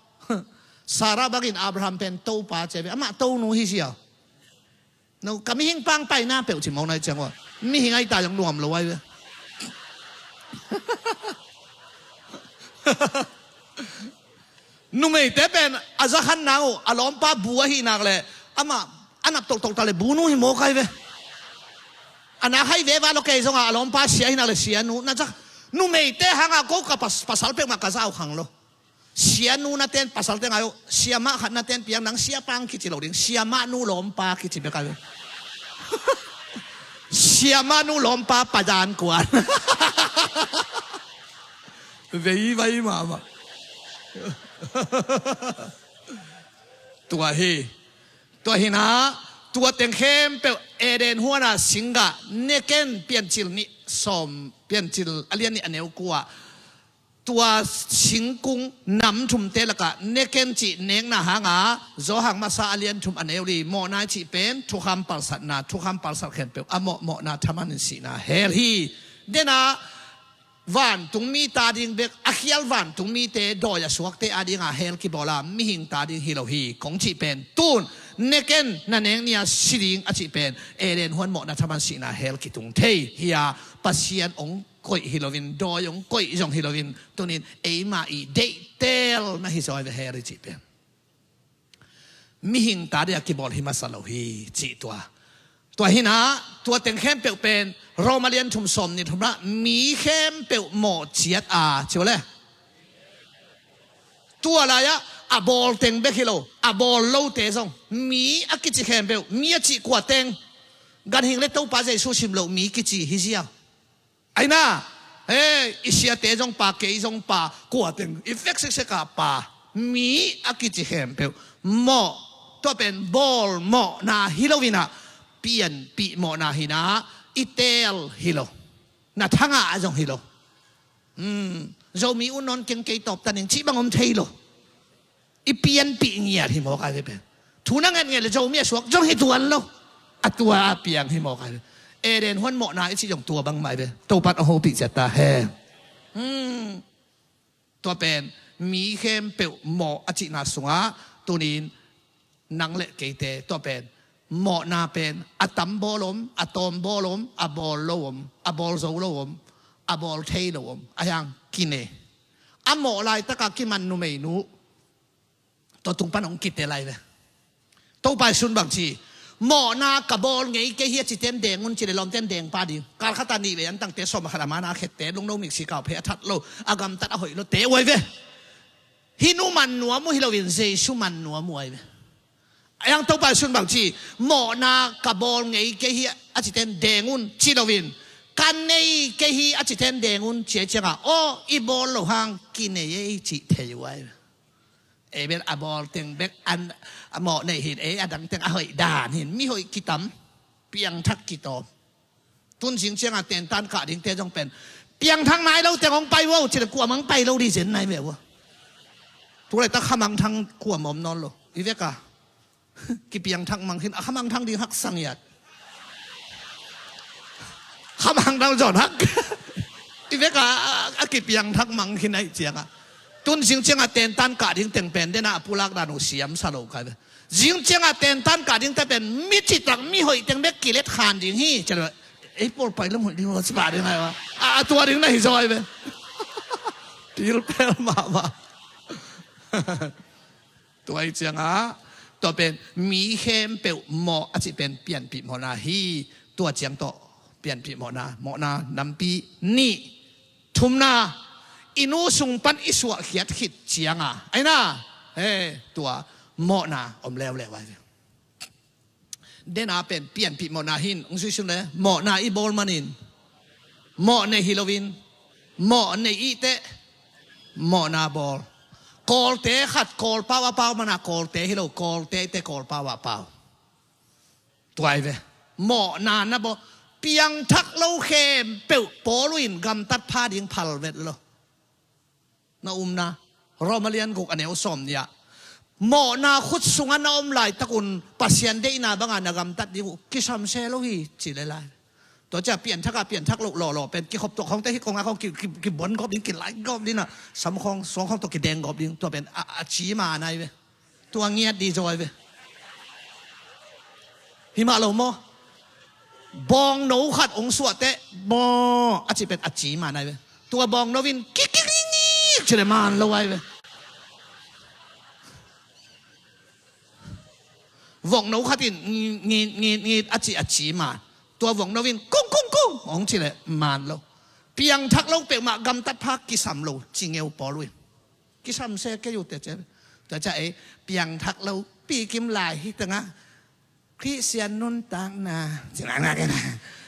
Sarah bangin Abraham pen topa ci ve. Amah tonu hi sia. No, ka mihing pang paina peuh ci mawk nai ciang ua. Mihing ai ta zong nuam lo ai ve. Numeite pen a zakhan nang uh a lawmpa bu ahi nak le amah a nap toltol ta le bunu hi mawk ai ve. A nak hai ve va lo kei zongah a lawmpa sia ahi nak le sianu na zak. Numeite hangah ko ka pas, pasal peuhmah ka zau khang lo. Sianu na ten pasal te ngai uh siamah khat na ten piang nang siapang kici lo ding siamah nu lawmpa kici bek ai ve. Siamah nu lawmpa padan kuan. Vei vai mahmah. Tua hi. Tua hinah tua teng khempeuh Eden huana singgah neken piancil nih sawm piancil a lian nih a neu kua. Tua singkung nam thumte lakah neken cih nekna hanga Johan masa a lian thum a neu li mawhna i cih pen thukham palsatna thukham palsat khempeuh a mawhmawhna thaman in sihna hell hi. Denah vantung mi ta ding bek a khial vantung mite dawi a suakte a dinga hell kibawla mihing ta ding hi lo hi kong cih pen tun neken na nek nia si ding a cih pen Eden huan mawhna thaman sihna hell kitung thei hi a Pasian ong koih hi loin dawi ong koih zong hi loin tunin eima i deihtel na hi zawi ve hell i cih pen. Mihing ta dia kibawl hi masa lo hi cih tua. Tua hinah tua teng khempeuh pen Roma lian thum sawm nih thumna, mi khempeuh mawh ciat a, ci uh le. Tua lai-ah a bawl teng bek hi lo, a bawl lote zong, mi a kici khempeuh, mi a cih kua teng, ganhing le Topa Jesu sim loh mi kici hi zia. Aina, he, i siate zong pa, kei zong pa, kua teng i vek seksek a pa, mi a kici khempeuh mawh, tua pen bawl mawhna hi lo in ah, pianpih mawhna hi in ah, i teel hi lo. Na thangah a zong hi lo. Hmm, Zomi un nawn keng, kei tawp ta ning cih bang om thei lo. I pianpih ngiat hi mawk ai ve pen. Thu na nget nget le Zomi a suak zong hi tuan lo. A tua a piang hi mawk ai ve. Eden huan mawhna i cih zong tua bang mah ai ve. Topan a hopih ciat ta hen. Hmm. Tua pen mi khempeuh mawh a cihna sungah tunin nang le keite, tua pen mawhna pen a tam bawl om, a tawm bawl om, a bawl lo om, a bawl zo lo om, a bawl thei lo om, a hiang kine. A mawh laitakah kiman numeinu, tua tung pan hong kite lai ve. Topa i sun bang ci, mawhna ka bawl ngei kei hi a citen deng un ci le lawmten deng pa ding. Kal khat a nih vei an tangte sawm a khat a mana a khette, lungno miksi kau phei a that lo, a gamtat a hoih lo te uai ve. Hih nu man nuam uh hi loin Jesu man nuam uh ai ve. A hiang Topa i sun bang ci, mawhna ka bawl ngei kei hi a citen deng un ci loin, ka nei kei hi a citen deng un ci ai ciangah, aw, i bawl lo hang kinei ei cih thei uh ai ve. Ei bel a bawl teng bek an a mawh nei hin, ei a dang teng a hoih dan hin, mi hoih kitam, piangthak kitawm. Tun zing ciangah tentan kah dingte zong pen, piangthak nai lo teng hong pai uh o, ci le kuamah hong pai lo ding zen nai ve uh. Tu laitak khamangthang kuamah om nawn lo. I vek a kipiangthak mang khin, a khamangthang ding haksa ngiat. Khamangthang zawn hak. I vek a, a kipiangthak mang khin ai ciangah. Tun zing ciangah tentan kah ding teng pen, den a pulak dan uh siam sa lo kai ve. Zing ciangah tentan kah dingte pen, mi citak, mi hoih teng bek kilet khan ding hi. Ci le, ei pawl pai lam hoih ding lo, ci pah ding ai va. A, a tua ding na hi zaw ai ve. Pilpel mahmah. Tua hi ciangah, tua pen mi khempeuh mawh a cih pen pianpih mawhna hi. Tua ciang tawh pianpih mawhna, mawhna nampi nih. Thumna, i nu sung pan i suahkhiat khit cianga, aina, he, tua mawhna om leuleu ai ve. Dena pen pianpih mawhna hin, ung suisun le, mawhna i bawl manin, mawh nei hi loin, mawh nei ihteh, mawhna bawl. Kawlte khat, Kawlpau a pau mana Kawlte hi lo, Kawlte ihteh Kawlpau a pau. Tuai ve. Mawhna na bawl. Piangthak lo khempeuh pawl uh in gamtat pha ding phal vet lo. Na umna, Roma lian guk a neu sawm nih ah, mawhna khut sungah na om laitakun Pasian deihna banga na gamtat ding uh kisam se lo hi, ci le lai. Tua cia pianthak a pianthak loh lawlaw pen kikhop tuak khawngte hi kong a khawng ki, ki, kibon gawp ding, kilai gawp ding a, sam khawng, suang khawng tawh kideng gawp ding, tua pen a, a ci ma nai ve. Tua ngiat di zaw ai ve. Hi mah lo maw? Bawngno khat hong suahteh, baw a ci pen a ci man ai ve. Tua bawngno in kikikikik ci le man lo ai ve. Vokno khat in ngit, ngit, ngit, ngit a ci a ci man. Tua vokno in kung, kung, kung hong ci le man lo. Piangthak lo peuhmah gamtat pha kisam lo ci ngeu pawl uh in. Kisam se kei uh teh cia. Tua cia ei piangthak lo pikim lai hi tengah Khristian nuntakna,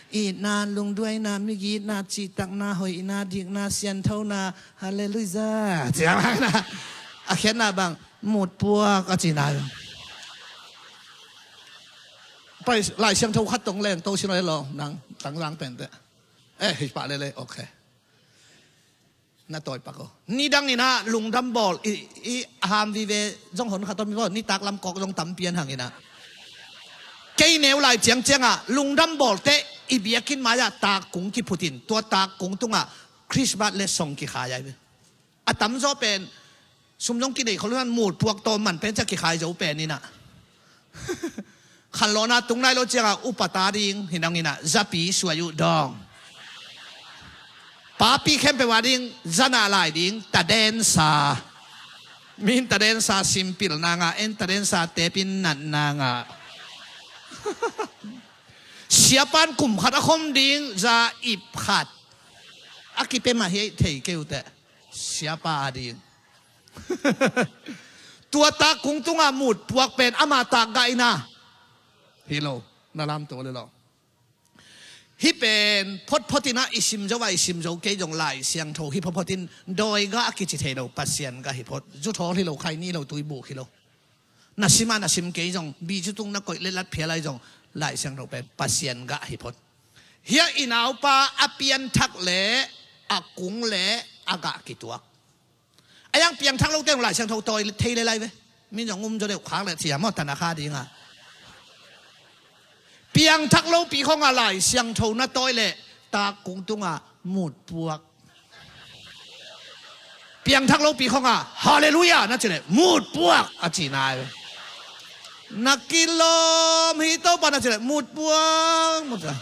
itna, lungduaina, migitna, cihtakna, hoihna, dikna, sianthona, halleluia. Cia a khiatna bang mutpuak a cina. Pai Lai Siangtho khat tong leng to sino lo nang tangzang pente. Eh, hi pah lele, okay. Na tawi pak o. Nidang inah lungdam bawl i, i a ham vive zong hon khat om hi baw, nitak lam kawk zong tampi an hang inah. Kei neu lai ciangciangah lungdam bawlte i biakinn mai-ah takkung kiphutin, tua takkung tungah Christmas le song kikhai ai ve. A tamzaw pen sum zong kinei khol unan mutpuak tawm man pen cia kikhai zo pen inah. Khanlawhna tung nai lo ciangah upa ta ding hi nang inah zapi suai uh dawng. Papi khempeuh a ding zanah lai ding tadensa. Min tadensa simpil nangah en tadensa tepin nat nangah. Siapan kum khat a khom ding za ip khat a kipia mah hi thei kei uh teh. Siapa a ding. Tua tak kung tungah mut puak pen ama tak gah ina. Hi lo, na lamto le lo. Hih pen photphot ina i sim zo a i sim zo kei zong Lai Siangtho hi photphot in dawi gah a kici thei lo, Pasian gah hi phot. Zuthawl hi lo, khaini lo, tuibuk hi lo. Na sim a na sim kei zong, bi cu tung na koih le lat phial ai zong, Lai Siangtho pen Pasian gah hi phot. Hia i naupa a pianthak le a kung le a gah kituak. A yang piangthak lo teng Lai Siangtho tawi thei le lai ve. Min zong um zaw deuh khak le cia maw tana kha dinga. Piangthak lo pi khonga Lai Siangtho na tawi le tak kung tunga mut puak. Piangthak lo pi khonga Halleluiah na ci le mut puak a ci nai. Na kilawm hi Topa na ci le mut puak, mut puak.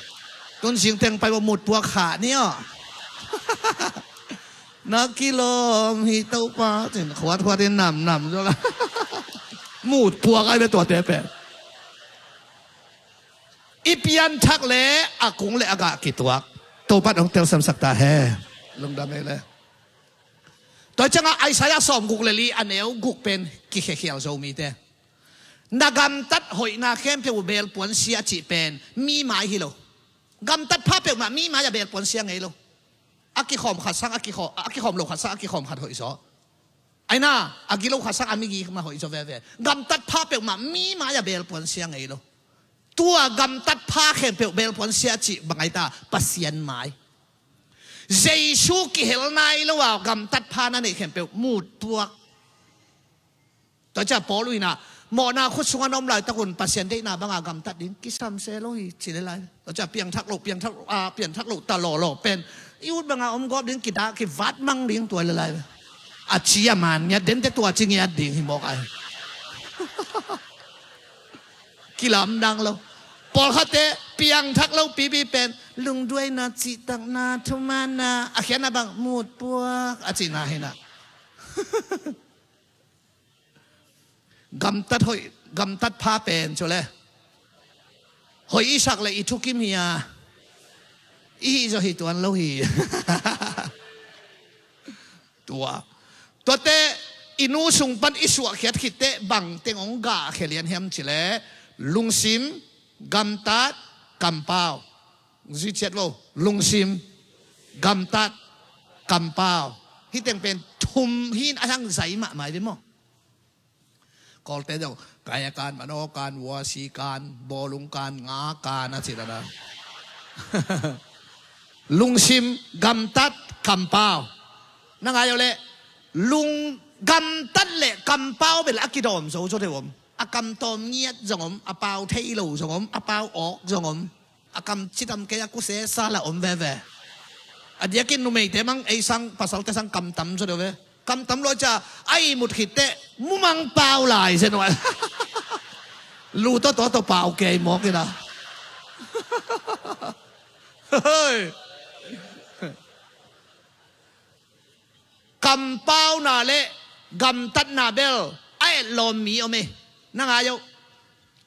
Tun sing teng pai bo mut puak kha ni aw. Na kilawm hi Topa cin khuat khuat in nam nam zo la. Mut puak ai be tuate pen. I pianthak le a kung le a gah kituak. Topa dong tel samsak ta he. Lungdam ei le. Tua cianga Isaiah sawm guk le li a neu guk pen kikhekhial zo mite. Na gamtat hoihna khempeuh uh belpuan sia cih pen mi mai hi lo. Gamtat pha peuhmah mi mai a belpuan sia ngei lo. A kikhawm khat sang a kikhawm, a kikhawm lo khat sang a kikhawm khat hoih zaw. Aina a gilo khat sang a migi mah hoih zaw veve. Gamtat pha peuhmah mi mai a belpuan sia ngei lo. Tua gamtat pha khempeuh belpuan sia cih bang ai ta Pasian mai. Jesu kihel nai lo a gamtat pha na neih khempeuh mut puak. Tua cia Paul uh inah mawhna khut sungah na om laitak un Pasian deihna banga gamtat ding kisam se lo hi ci le lai. Tua cia piangthak lo, piangthak lo, a piangthak lo ta lawlaw pen i ut banga om gawp ding kidah kivat mang ding tua le lai. A ci a man ngiat dente tua ci ngiat ding hi mawk ai. Kilamdang lo. Pawlkhatte piangthak lo pipi pen lungduaina, cihtakna, thumaanna a khiatna bang mut puak a cihna hinah. Gamtat hoih, gamtat pha pen cu le hoih i sak le i thukim hi a i hih zaw hi tuan lo hi. Tua tuate i nu sung pan i suahkhiat khitte bang teng hong gah khia lian hiam ci le lungsim, gamtat, kampau. Zui ciat lo, lungsim, gamtat, kampau. Hih teng pen thum hin a hang zai mahmah i ve maw? Kawlte zong kaya kan, mano kan, wasi kan, bawlung kan, nga kan a ci dana. Lungsim, gamtat, kampau. Na ngai uh le lung gamtat le kampau bel a kidawm zo zo deuh om. A kamtawm ngiat zong om, a pau thei lo zong om, a pau awk zong om. A kam citam kei a kuse sala om veve. A diakin numeite mang ei sang pasalte sang kamtam zo deuh ve. Kamtam lo cia a i mut khitte mumang pau lai zen uh. Lu tawtaw tawh pau kei mawk ina. Kampauna le gamtatna bel a etlawm mi om e. Na ngai uh.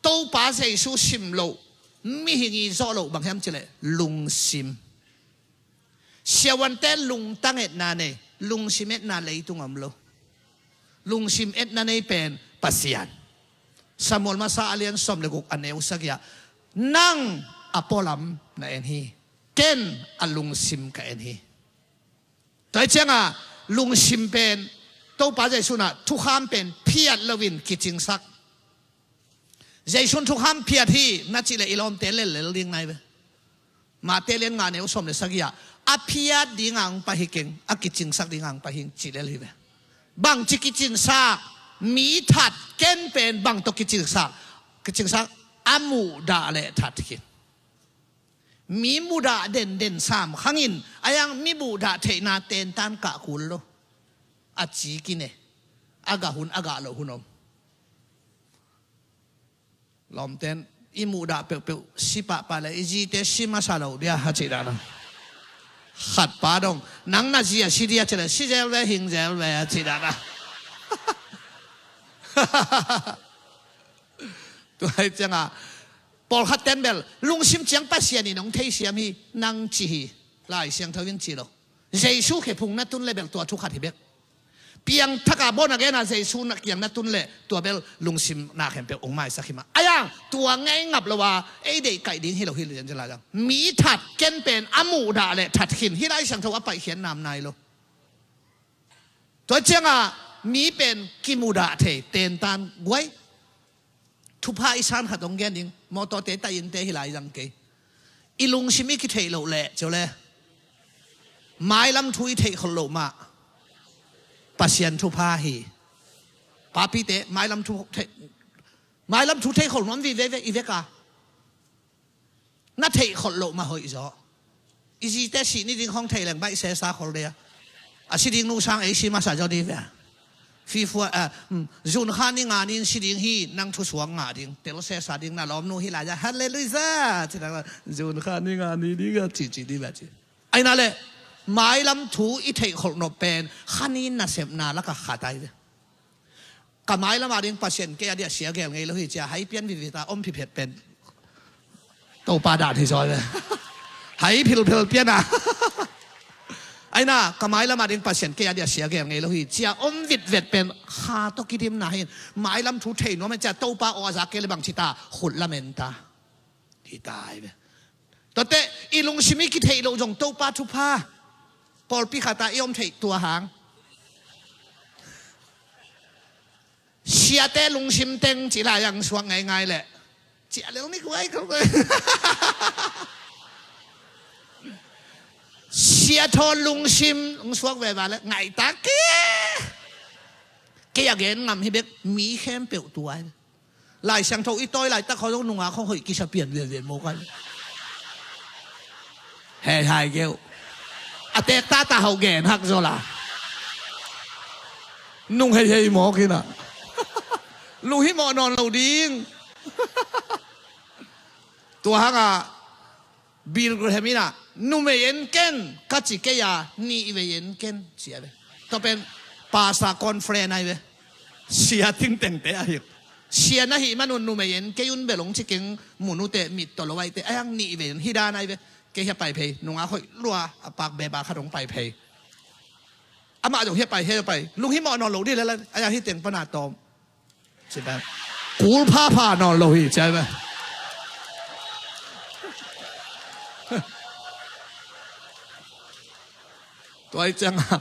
Topa Jesu sim loh, mihing i zawh loh bang hiam cileh lungsim. Siavuante lungtang etna nei, lungsim etna leitung om lo. Lungsim etna nei pen Pasian. Samuel masa a lian sawm le guk a neu sagih ah, nang a pualam na en hi, ken a lungsim ka en hi. Tua hi cianga lungsim pen Topa Jesu na thukham pen phiat loin kicingsak. Jesu thukham phiat hi na cihleh i lawmte lellel ding nai ve. Mate lian nga neu sawm le sagih ah, a phiat dinga hong pai hi keng, a kicingsak dinga hong pai hi cihlel hi ve. Bangci kicingsak, mi that ken pen bang tawh kicingsak, kicingsak a muhdah le that khin. Mi muhdah denden sam khangin a yang mi muhdah theihna tentan kah kul lo. A ci kine, a gah hun a gah loh hun om. Lawmten i muhdah peuhpeuh si pahpah le i zite si masa lo dia a cih dana. Khatpa dong nang na zi a si dia cih le si zel ve hing zel ve a cih dana. Tua hi cianga Pawlkhat ten bel lungsim ciang Pasian in hong theisiam hi, nang ci hi. Lai Siangtho in ci lo. Jesu khephung na tun le bel tua thu khat hi bek. Piangthak a bawn a gen a Jesu na kiang na tun le tua bel lungsim na khempeuh hong maisak hi mah. Ayang tua ngei ngap lo a ei deih kaih ding hi lo hi lian zela zang. Mi that ken pen a muhdah le that khin hi. Lai Siangtho a paihkhiat nam nai lo. Tua ciangah mi pen kimudah thei tentan guai. Thupha i san khat hong gen ding, mawtawte taihinte hi lai zang kei. I lungsim i kitheih loh leh cio le mailam thu i theih kholh loh mah Pasian thupha hi. Papite mailam thu theih, mailam thu theih kholh nuam vive ve i veka. Na theih kholh loh mah hoih zaw. I zite sih ni ding khong thei leng baih sesa khol dia. A si ding nu sang ei si masa zaw di ve. Fifua, ah, um, zun kha ni nga ni in si ding hi, nang thusuak ngah ding. Tel sesa ding na lawm nu hi lai za. Halleluiah. Ci nang zun kha ni nga ni ding a ci ci di ve ci. Aina le mailam thu i theih kholh nop pen kha ni nasepna laka khat ai ve. Ka mailam a ding Pasian kei a dia sia gel ngei lo hi cia hai pian vivita om phiphet pen Topa dan hi zaw ve. Hai philphel pian a. Aina ka mailam a ding Pasian kei a dia sia gel ngei lo hi cia om vitvet pen kha tawh kidimna hin mailam thu thei nuam en cia Topa aw a za kei le bang cita khut lamen ta. Hi tai ve. Tuate i lungsim i kitheih loh zong Topa thupha. Pawlpi khata i om theih tua hang. Siate lungsim teng ci lai ang suak ngaingai leh. Cia lel ni kuai ko. Sia thaw lungsim hong suak veva leh ngaitak kei. Kei a gen ngam hi bek mi khempeuh tua. Lai Siangtho i tawi laitak khaw zong nungak khaw hoih kisa pian vianvian mawk a. Hei hai keuh. A tek tata hauh gen hak zaw la. Nung hei hei mawk hi na. Lunghimawh nawn lo ding. Tua hangah Billy Graham in ah, numei en ken, ka ci kei a, nih vei en ken, ci a ve. Tua pen pastor conference ai ve. Sia tingtengte ahi. Sia na hih manun numei en kei un bel hong ci keng mun ute mit tawh lo aite, a hiang nih vei en hi dan ai ve. Kei hia pai phei, nungak hoih lua, a pak beba khat hong pai phei. Amah zong hia pai, hia pai. Lunghimawh nawn lo dih leh, a hiang hi teng pana tawm. Ci bang. Kul phapha nawn lo hi, ci ai bang. Tua i ciangah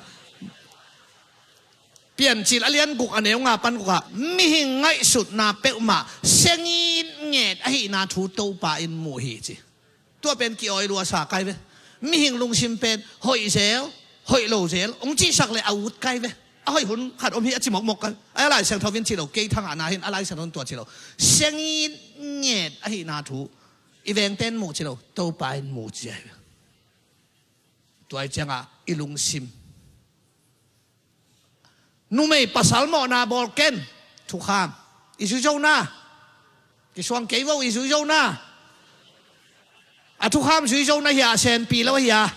Piancil a lian guk a neu nga pan gukah mihing ngaihsutna peuhmah sengin nget ahihna thu Topa in muh hi ci. Tua pen ki-awi luasa kai ve. Mihing lungsim pen hoih zel, hoih lo zel hong cihsak le a ut kai ve. A hoih hun khat om hi a ci mokmok kai. A Lai Siangtho in ci lo, kei thangahna hin a Lai Siangtho in tua ci lo. Sengin nget ahihna thu i vengten muh ci lo, Topa in muh ci ai ve. Tua i ciangah i lungsim Numei pasal mawhna bawl ken. Thukham i zui zo na. Kisuang kei vo i zui zo na. A thukham zui zo na hia, a senpi lo hia?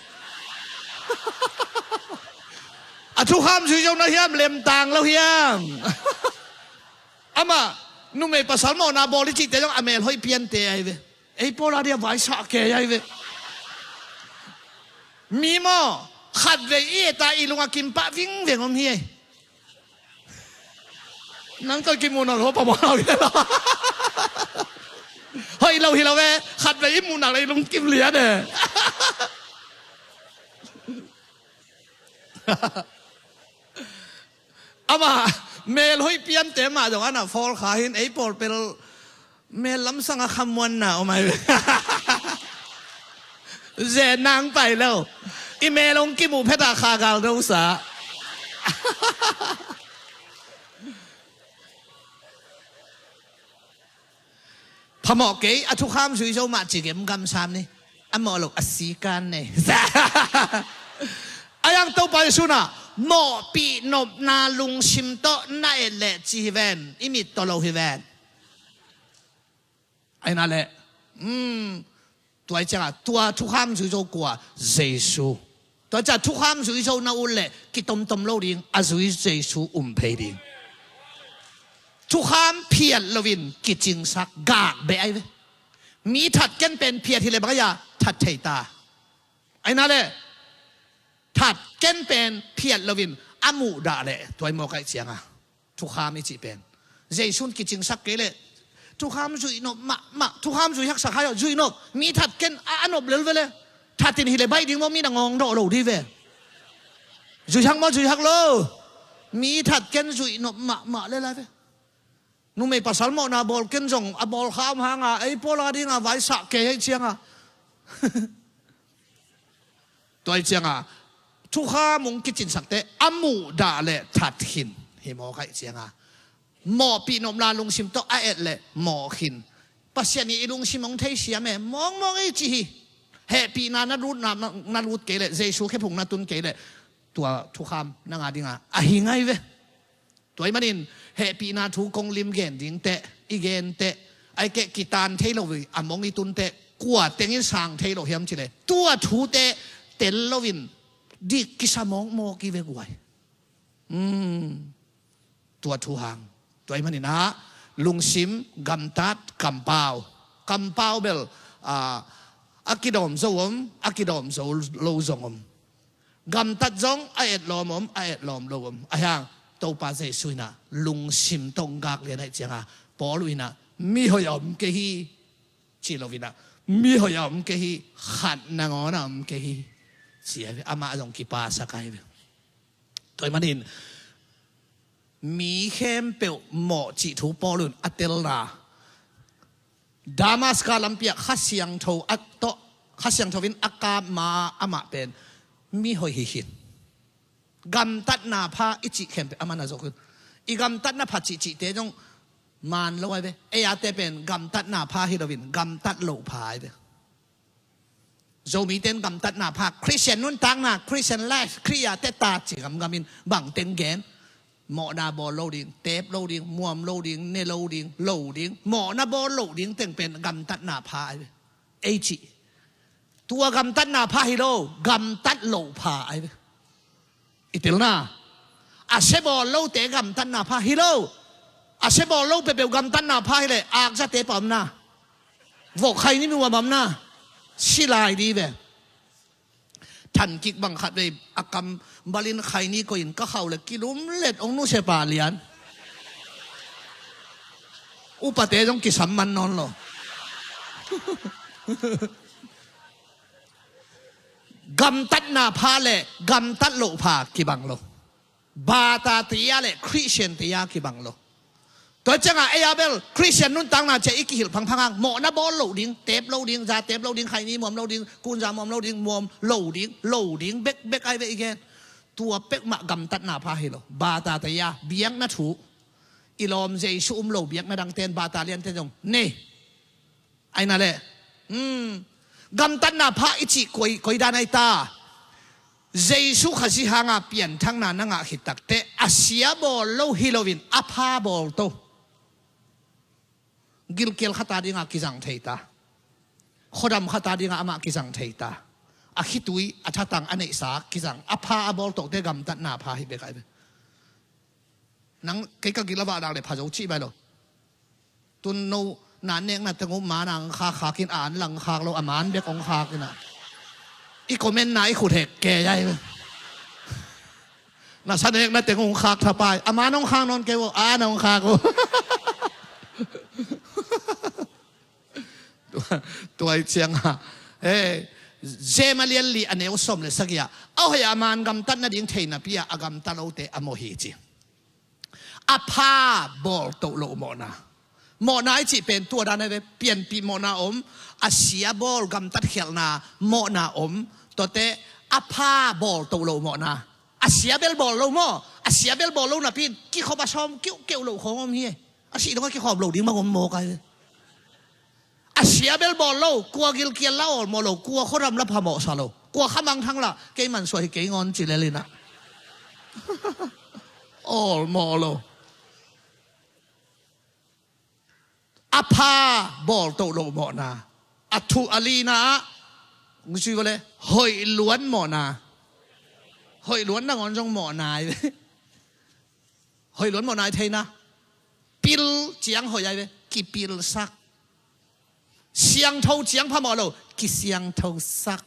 A thukham zui zo na hiam, lemtang lo hiam? Amah numei pasal mawhna bawl i cihte zong a melhoih piante ai ve. Ei pawl a dia vaisah kei ai ve. Mi maw, khatvei i et a i lung a kimpah vingveng om hi ei. Nang tawh kimuhna lo pa maw lo hi lo. Hoih lo hi lo ve. Khatvei i muhna lo i lungkim lian e. Amah melhoih piante mah zong ana fawl kha hin ei pawl pel mel lamsang a khamuanna om ai ve. Zen nang pai lo. I mel hong kimuh phet a kha gal dosa. Phamawh kei, a thukham zui zo mah ci gemgam sam ni. A mawh lo a sikan nei. A yang Topa Jesu na mawhpih nopna lungsim tawh na et leh ci hi ven, i mit tawh lo hi ven. Aina leh, um, tua i ciangah tua thukham zui zo kua? Jesu. Tua ciah thukham zui zo na ut leh kitomtom lo ding, a zui Jesu um phei ding. Thukham phiat loin kicingsak gak beh ai ve. Mi that ken pen phiat hi le bang a, that thei ta. Aina le that ken pen phiat loin a muhdah le tua i mawk aih cianga thukham i cih pen Jesu'n kicingsak kei le thukham zuih nop mahmah, thukham zui haksak hai aw, zuih nop. Mi that ken a, a nop lel ve le. That in hi le baih ding maw, mi na ngawng dawh lo di ve. Zui hak maw, zui hak lo. Mi that ken zuih nop mahmah le lai ve. Numei pasal mawhna bawl ken zong a bawl kha om hanga ei pawl a dinga vaisah kei aih cianga tua aih cianga thukham hong kicinsakte a muhdah le that khin hi mawk aih cianga mawhpih nopna lungsim tawh a et le mawh khin. Pasian i lungsim hong theisiam e, mawkmawk ei ci hi. Hehpihna na lut, na, na lut kei le, Jesu khephung na tun kei le tua thukham nanga dinga a hi ngai ve. Tua ahih manin hehpihna thu kong lim gen ding teh, i gen teh, aih keh kitan thei lo hi, a mong i tun teh, kua tengin sang thei lo hiam cih le tua thute tel loin dik kisa mawkmawk i ve guai. Tua thu hang. Tua ahih manin ah lungsim, gamtat, kampau. Kampau bel a, a kidawm zo om, a kidawm zo lo zong om. Gamtat zong a etlawm om, a etlawm lo om. Ahi hang Topa Jesu in ah lungsim tawh hong gak lian aih cianga Paul in ah mihoih a om kei hi ci loin ah mihoih a om kei hi, khat nangawn a om kei hi ci ahi ve. Amah zong kipasak ahi ve. Tua ahih manin mi khempeuh mawh cih thu Paul in a telna Damaska lampi ah Kha Siangtho a tawh, Kha Siangtho in a kap ma amah pen mihoih hi khin. Gamtatna pha i cih khempeuh amah na zok hun. I gamtatna pha cihcihte zong maan lo ahi ve. Ei ate pen gamtatna pha hi loin gamtat loh pha ahi ve. Zomite in gamtatna pha, Christian nuntakna, Christian life, Khrih a teta ci gamgam in bang teng gen. Mawhna bawl lo ding, teep lo ding, muam lo ding, ne lo ding, lo ding, mawhna bawl lo ding teng pen gamtatna pha ahi ve. Ei cih tua gamtatna pha hi lo, gamtat loh pha ahi ve. I telna a sia bawl lote gamtatna pha hi lo. A sia bawl lo peuhpeuh gamtatna pha hi le akzate pah omna, vok khaini muam omna, si lai di ve. Than kik bang khat vei a kam balin khaini koih in ka khauh le kilum let hong nusia pah lian. Upate zong kisam man nawn lo. Gamtatna pha le gamtat loh pha kibang lo. Bata te a le Christian te a kibang lo. Tua cianga ei a bel Christian nuntakna cia i kihilh phangphang hang mawhna bawl lo ding, teep lo ding, za teep lo ding, khaini muam lo ding, kunza muam lo ding, muam lo ding, lo ding bekbek ahi ve i gen. Tua pek mah gamtatna pha hi lo. Bata te a biakna thu i lawm Jesu um lo biakna dangte in bata liante zong nei. Aina le gamtatna pha i cih koi, koi dan ahi ta. Jesu Khazih hanga pianthakna na ngah khit takteh a sia bawl lo hi loin a pha bawl to. Gilkial khata dinga kizang thei ta. Khuadam khata dinga amah kizang thei ta. A khitui, a thatang, a neihsa kizang, a pha a bawl tote gamtatna pha hi bek ahi ve. Nang kei ka gil a vah dak le pha zo cih bai lo. Tun no na nekna teng uh man a ang khak khak in, an lang khak lo, a man bek ong khak in a. I comment na i khut hek kei ai. Na sa nekna teng ong khak thapai, a man ong khak nawn kei uh, an ong khak uh. Tua i cianga, eh, Jem a lian li a neu sawm le sagih ah, a hoih a man gamtat nading thei napi ah a gamta lote a mawh hi ci. A pha bawl toh loh mawhna. Mawhna i cih pen tua dan ahi ve, pianpih mawhna om, a sia bawl gamtat khialhna mawhna om, tuate a pha bawl toh loh mawhna. A sia bel bawl lo maw, a sia bel bawl lo napi in kikhop a sawm kiuhkeuh loh khawng om hi. A sih dong a kikhawm lo ding bang om mawk ahi ve. A sia bel bawl lo, kua gilkial la awlmawh lo, kua khuadam la phamawhsa lo, kua khamangthang la kei mansuah hi kei ngawn ci lel in ah awlmawh lo. A pha bawl toh loh mawhna. A thu a lina ah hong zui vawle, hoih luan mawhna. Hoih luan nangawn zong mawhna ahi ve. Hoih luan mawhna i theihna. Pil ciang hoih ahi ve, kipilsak. Siangtho ciang phamawh lo, kisiangthosak.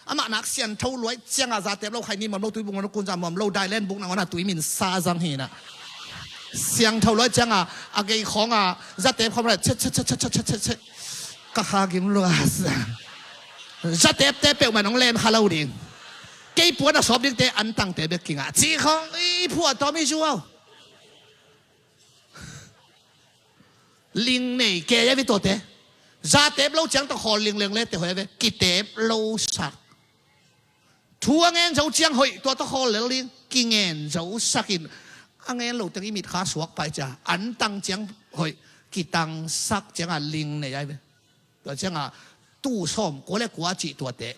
Amah nak siangtho luai ciangah zatep lo, khaini muam lo, tuibuk muam lo, kunza muam lo, dailen buk nangawn a tui min sa zang hi na. Siangtho luai ciangah a gei khawngah zatep khawm le chet chet chet chet chet chet. Ka kha gim lua. Zatepte peuhmah nong len kha lo ding. Kei puan a sawp dingte antangte bek kingah ci khawng i phuah tawm i zuau. Ling nei kei a ve tuate. Zatep lo ciang tawh khawl lingleng le te hoih a ve. Kitep lo sak. Thu a ngen zo ciang hoih tua tawh khawl lel ding. Kingen zo sakin a ngen lo teng i mitkha suak pai cia. Antang ciang hoih. Kitangsak ciangah ling nei a ve. Tua ciangah tu sawm kua le kua cih tuate.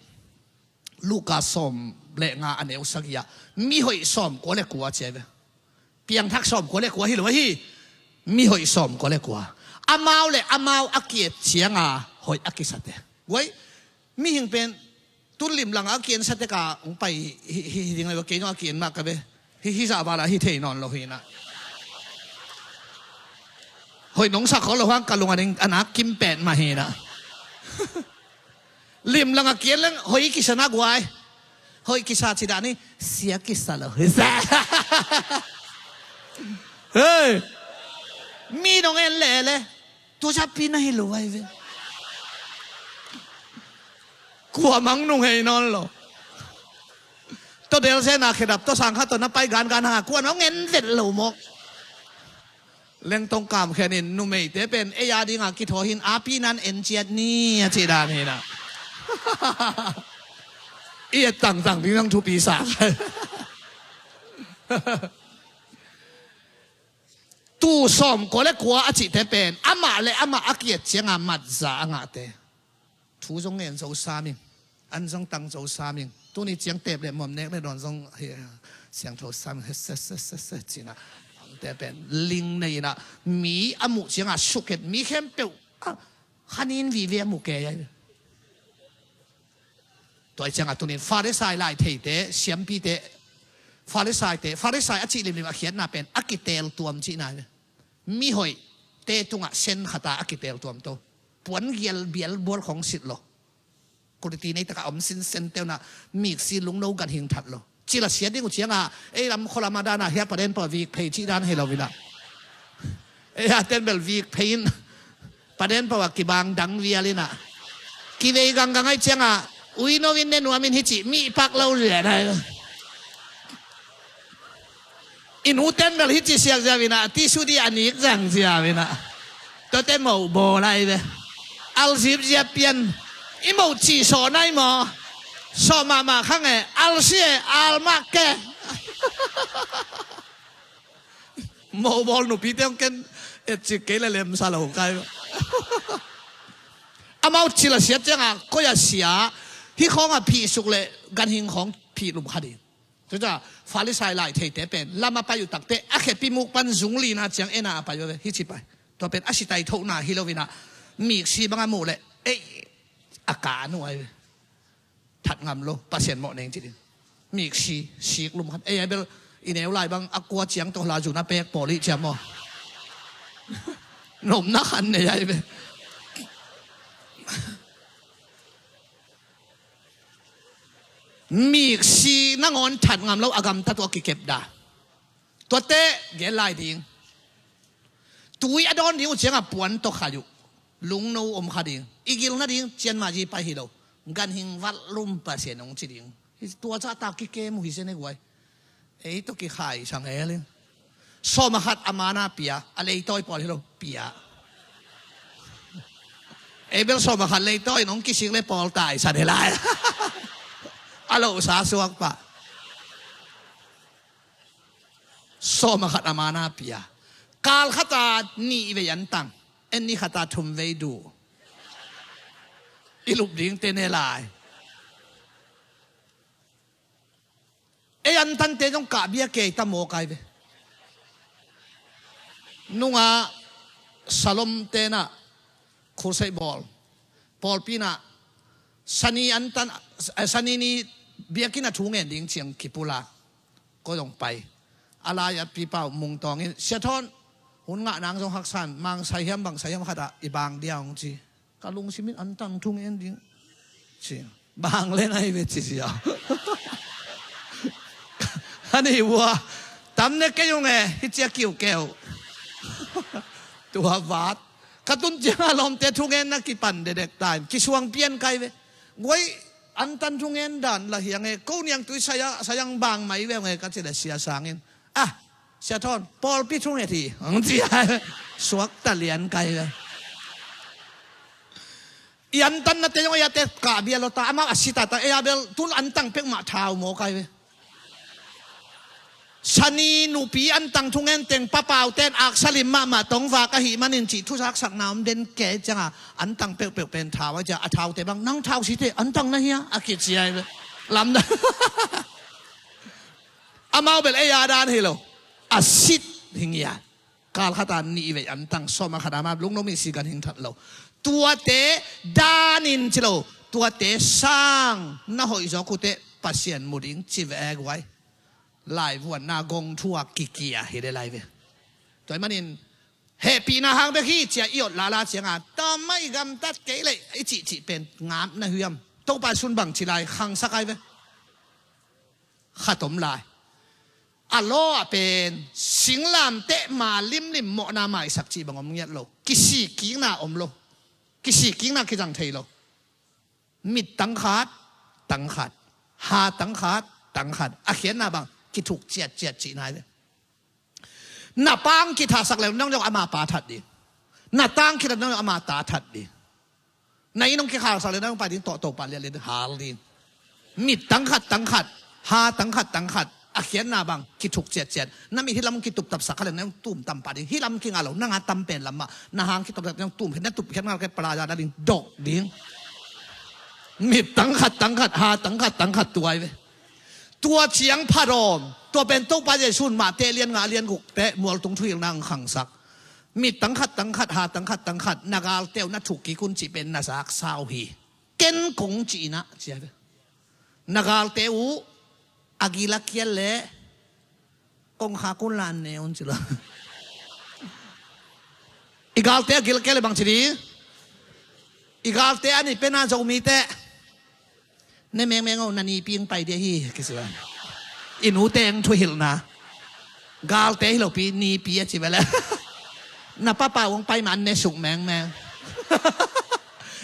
Luka sawm le nga a neu sagih ah mihoih sawm kua le kua ci a ve. Piangthak sawm kua le kua hi lo ahi. Mihoih sawm kua le kua. Amau le amau a ki-et cianga hoih a kisate. Guai, mihing pen tun limlang a ki-en sate ka hong pai hi, hi, hi ding a kei zong a ki-en mah ka ve. Hi, hi zah vala hi thei nawn lo hi na. Hoih nong sak khol lo hang ka lung a ding a nak kim pet mah hi na. Limlang a ki-en leng hoih kisa na guai. Hoih kisa ci dah ni, sia kisa lo. Hei. Mi nong en lele. Tua zapi na hi lo ai ve. Kua mang nung hei nawn lo. Tua del se na khedap tua sang kha tua na pai gan gan hanga kua nong en vet lo mawk. Lengtong kam khenin numeite pen ei a dinga kithaw hin api nan en ciat ni a cih dan hi na. I et tangtang ding nang thupi sa. Tu sawm kua le kua a cihte pen amah le amah a ki-et cianga matza a ngahte. Thu zong ngen zo sam ing. An zong tang zo sam ing. Tuni ciang tep le muam nek le dawn zong hi, siangtho sam ing. He se se se se cina. Te pen ling nei ina mi a muh cianga sukhet mi khempeuh a khanin vive a mu kei ai. Tua ciangah tunin Farisai lai theite, siampite, Farisaite, Farisai a cih limlim a khiatna pen a kitel tuam cihna ve. Mihoihte tungah sen khata a kitel tuam to. Puan gial bial bual khong sit lo. Quality nei taka om sinsen teuna miksi lungno ganhing that lo. Cila sia ding uh cianga ei lam khualama dana hia paden pau vik phei cih dan hei lo vina. Ei a ten bel vik phei in paden pau a kibang dang vial ina. Kivei ganggang ai cianga uino in ne nuamin hici mi pak lo lian ai. I nu ten bel hici siak zia vina, ti su di a nik zang zia vina. Tua te mo bawl ai ve. Al zip zia pian. I mo ci saw nai maw. Saw mahmah khang e, al si e, al mak ke. Mo bawl nupi te hong ken et cik kei le lem sa lo kai. Amau cil a siat cianga koi a sia. Hi khawng a phih suk le ganhing khawng phih lum kha ding. Cuca Farisai lai theite pen lam a pai uh takte a khepi muk pan zung lina ciang ena a pai uh ve, hici pai. Tua pen a sitai thona hi lo vina miksi bang a muh le ei a ka nu ai ve. That ngam lo, Pasian mawh neng ci ding. Miksi sik lum khan ei ai bel i neu lai bang a kua ciang tawh hla zun a pek pawl i ciam maw. Nomna khan nei ai ve. Miksi nangawn that ngam lo a gamtat uh a kikep da. Tuate gel lai ding. Tui a dawn ding uh cianga puan tawh khai uh. Lungno om kha ding. I gil nading cianmah zi pai hi lo. Ganhing vat lum Pasian hong ci ding. Hi tua cah ta kikem uh hi se ne guai. Ei tawh kikhai sang el in. Sawm a khat a mana pia, a leitawi pawl hi lo pia. Ei bel sawm a khat leitawi in hong kisik le pawl tai san hi lai. A lohsa suak pah. Sawm a khat a mana pia. Kal khata nih vei an tang. En ni khata thum vei duh. I lup ding te ne lai. Ei an tante zong kah bia kei ta maw kai ve. Nunga Salom tena khusei bawl. Pawlpi na sani an tan, eh, sani ni biakinn a thu ngen ding ciang kipula. Ko zong pai. A lai a pipau mungtawngin sia thawn hun ngah nang zong haksan mang sai hiam bang sai hiam khata i bang dia hong ci. Ka lungsim in antang thu ngen ding. Ci. Bang leng ahi ve ci sia. Ani ua. Tam ne kei ung e, hi cia kiu keu. Tua vat. Ka tun ciang a lawmte thu ngen na kipan dedek ta in. Kisuang pian kai ve. Guai, antan thu ngen dan la hiang e. Ko niang tui saya, sayang bang mai ve nge ka ci le sia sangin. Ah, sia thon, pawlpi thu nget hi. Ang cia. Suak ta lian kai ve. I antanna te zong ei a te kah bia lo ta, amau a si ta ta, ei a bel tul antang pek mah thau maw kai ve. Sani nupi antang thungen teng papau ten aksalim mahmah tongvak ahih manin cih thuzaksakna om den ke cianga antang peuhpeuh pen thau a cia a thaute bang nang thau si te antang na hia a kici ai ve. Lamdang. Amau bel ei a dan hi lo. A sit hi ngiat. Kal khata nih vei antang sawm a khata ma lungno mi si ganhing that lo. Tuate danin ci lo. Tuate sang na hoih zawk uh teh Pasian mu ding ci ve e guai. Laivuanna gong thu a kikia hi le lai ve. Tua ahih manin hehpihna hang bek hi cia i ot lala cianga tamah i gamtat kei leh i cihcih pen ngap na hiam? Topa sun bang ci lai khangsak ai ve. Khat om lai. A law ah pen singlamteh ma limlim mawhna maisak cih bang om ngiat lo. Kisikkikna om lo. Kisikkikna kizang thei lo. Mit tangkhat, tangkhat. Ha tangkhat, tangkhat. A khiatna bang kithuk ciatciat cihna hi ve. Na pang kithahsak le nang zong ama pa that ding. Na tang kithah nang zong ama ta that ding. Na inn hong kikhalsak le nang pai ding tawh Topa liat le hal ding. Mit tangkhat tangkhat, ha tangkhat tangkhat. A khiatna bang kithuk ciatciat. Na mit hih lam kituptapsak kha le nang tum tam pah ding. Hih lam kinga lo nang a tam pen lam mah. Na hang kituptap nang tum khen na tup khen ngal khe pala za na ding dok ding. Mit tangkhat tangkhat, ha tangkhat tangkhat tuai ve. Tua ciang phat om. Tua pen Topa Jesu'n Mate lian nga lian guk te mualtung thuhilhna ang khangsak. Mit tangkhat tangkhat, ha tangkhat tangkhat, na galte uh na thuk kik un cih pen na zaksa uh hi. Ken kong cihna cia ve. Na galte uh a gil a kial le kong kha kun la an ne un ci lo. I galte a gil a kial le bang ci ding? I galte a ni pena Zomite. Ne mengmeng o na nipi ang pai dia hi kisi ba. I nute ang thuhilhna. Galte hi lopi nipi a ci bele. Na papa ang pai ma an ne suk mengmeng.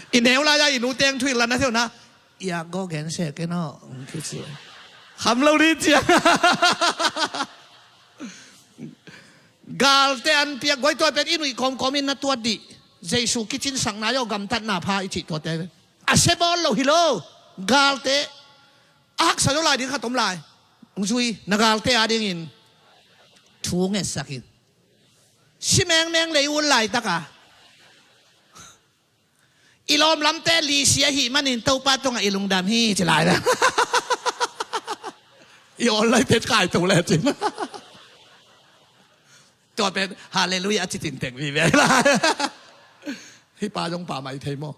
I neu lai a i nute ang thuhilhna na theu na. Ia go gen se ke no kisi. Kham lo di cia. Galte an piak guai tua pen i nuih kawmkawm in na tuat dih. Jesu kicinsakna yo gamtatna pha i cih tuate. A se bawl lo hi lo. Galte a haksa zo lai ding khat om lai. Zui na galte a dingin thu ngetsak in. Si mengmeng lei un laitaka i lawm lamte lisi ahih manin Topa tungah i lungdam hi ci lai la. I online te kai to le cin. Tua pen halleluia a ci tintek vive lai. Hi pa zong pa mai thei maw?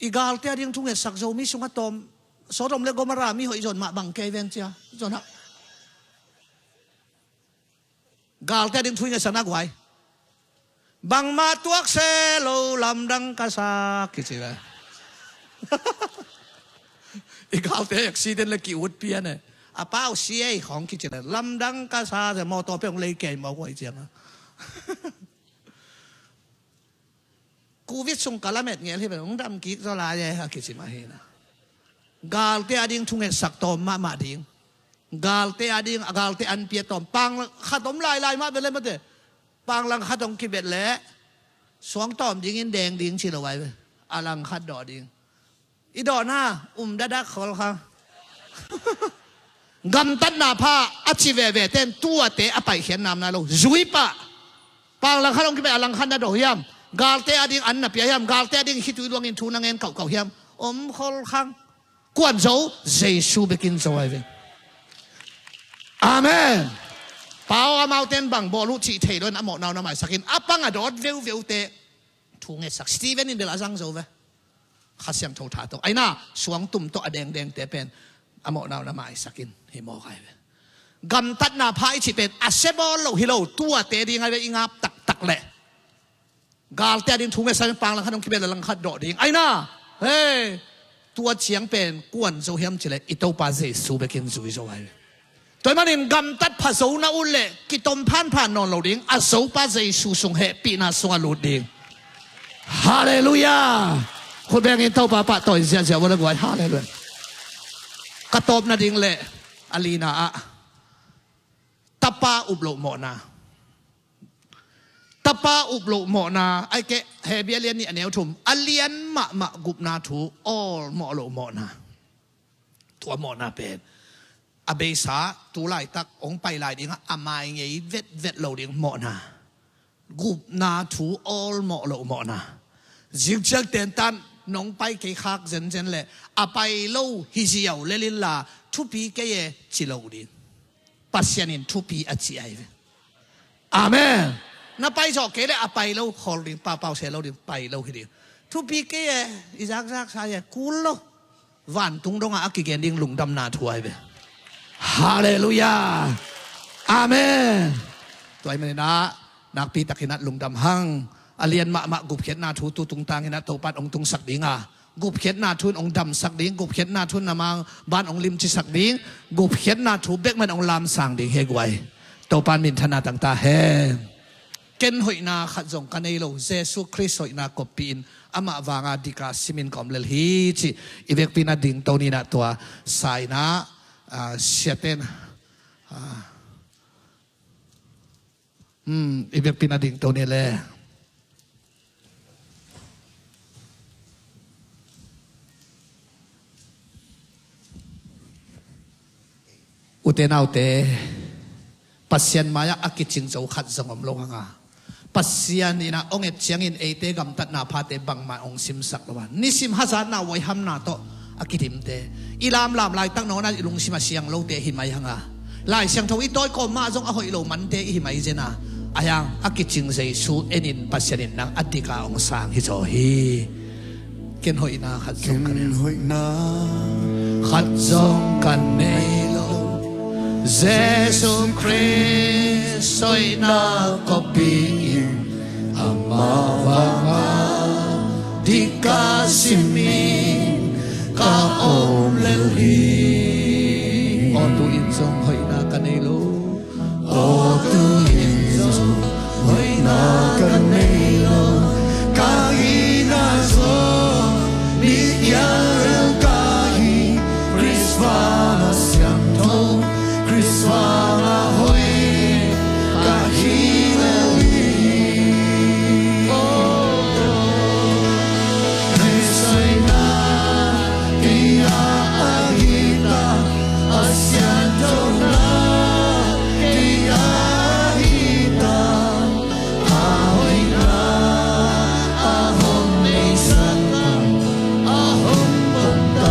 I galte a ding thu ngetsak zo mi sungah tawm Sodom le Gomorrah mi hoih zon mah bang kei ven cia zon hak. Galte a ding thu ngetsak na guai. Bangmah tuak se lo lamdang ka sa kici ve. I galte accident le ki-ut pian e. A pau si ei khong kici le lamdang ka sa se mawtaw pe hong lei kei mawk uai cianga. Covid sung ka lamet ngel hi pen hong dam kik zaw lai e a kici mah hi na. Galte a ding thu ngetsak tawm mahmah ding. Galte a ding a galte an pia tawm pang khat om lailai mah bele mate. Pang lang khat hong kibet le suang tawm dingin deng ding ci lo ai ve. A lang khat dawh ding. I dawhna um dadak khol kha. Gamtatna pha a ci veve ten tuate a paikhiat nam nai lo. Zui pah. Pang lang khat hong kibet a lang khat na dawh hiam? Galte a ding an na pia hiam? Galte a ding khitui luangin thu na ngen kauhkauh hiam? Om khol khang. Kuan zo, Jesu bekin zo ai ve. Amen. Pau amau ten bang bawl uh cih thei lo in a mawhnau na maisakin a pang a dawt veuveute thu ngetsak. Stephen in bel a zang zo ve. Kha Siangtho tha tawh aina suangtum tawh a dengdengte pen a mawhnau na maisakin hi mawk ai ve. Gamtatna pha i cih pen a se bawl lo hi lo tuate ding ai ve i ngap taktak leh. Galte a ding thu ngetsak in pang langkhat hong kibel a langkhat dawh ding. Aina, hei, tua ciang pen kuan zo hiam cileh i Topa Jesu bekin zui zo ahi. Tua ahih manin gamtat pha zo na ut leh kitom phanphan nawn lo ding, a zopa Jesu sung hehpihna sungah lut ding. Halleluiah. Khut bengin Topa pahtawi ziahziah ua le guai. Halleluiah. Ka tawp nading leh a lina ah tapa up loh mawhna. Tapa up loh mawhna, ai keh, Hebru a lian nih a neu thum, a lian mahmah gupna thu awlmawh loh mawhna. Tua mawhna pen a beisa tu laitak hong pai lai dingah a mai ngei vetvet lo ding mawhna. Gupna thu awlmawh loh mawhna. Zingciang tentan nong pai kei khak zenzen leh a pai lo hi ziau lel inla thupi kei e ci lo ding. Pasian in thupi a ci ahi ve. Amen. Na pai zawh kei leh a pai lo khol ding, paupau se lo ding, pai lo hi ding. Thupi kei e, i zakzak sa e, kul lo. Vantung dongah a kigen ding lungdamna thu ahi ve. Halleluiah. Amen. Tua ahih maninah nakpi takinah lungdam hang. A lian mahmah gupkhiatna thu tu tungtanginah Topan hong tungsak dinga, gupkhiatna thu in hong damsak ding, gupkhiatna thu in na mang ban hong limcisak ding, gupkhiatna thu bekman hong lamsang ding hi guai. Topan minthanna tangta hen. Ken hoihna khat zong ka nei lo, Jesu Khrist hoihna koppih in amah vanga dika simin ka om lel hi cih i vekpi na dingto ninah tua sainah, ah, siaten, ah, hmm, i vekpi na dingto ni le. Ute naute, Pasian mai-ah a kicing zo khat zong om lo hanga, Pasian inah hong et ciangin eite gamtatna phate bangmah hong simsak lo a, nisim hazatna huaihamna tawh a kitimte, i lamlam laitak nawnah i lungsim a siang lote hi mai hanga, Lai Siangtho i tawi kawm mah zong a hoih lo mante i hi mai zena, a hiang a kicing Jesu enin Pasian in nang a dika hong sang hi zaw hi. Ken hoihna khat zong ka nei lo. Ken hoihna khat zong ka nei lo. Jesu Khrist hoihna koppih in amah vanga dika simin ka om lel hi. Aw tu-in zong hoihna ka nei lo. Aw tu-in zong hoihna ka nei lo. Ka hihna zong mi kiang rel ka hi. Khrist vanga siangtho, Khrist vanga hoih ka hi lel hi. Aw Khrist hoihna kei a ahi ta, a sianthona kei a ahi ta, a hoihna a hong neisak, a hong pom ta.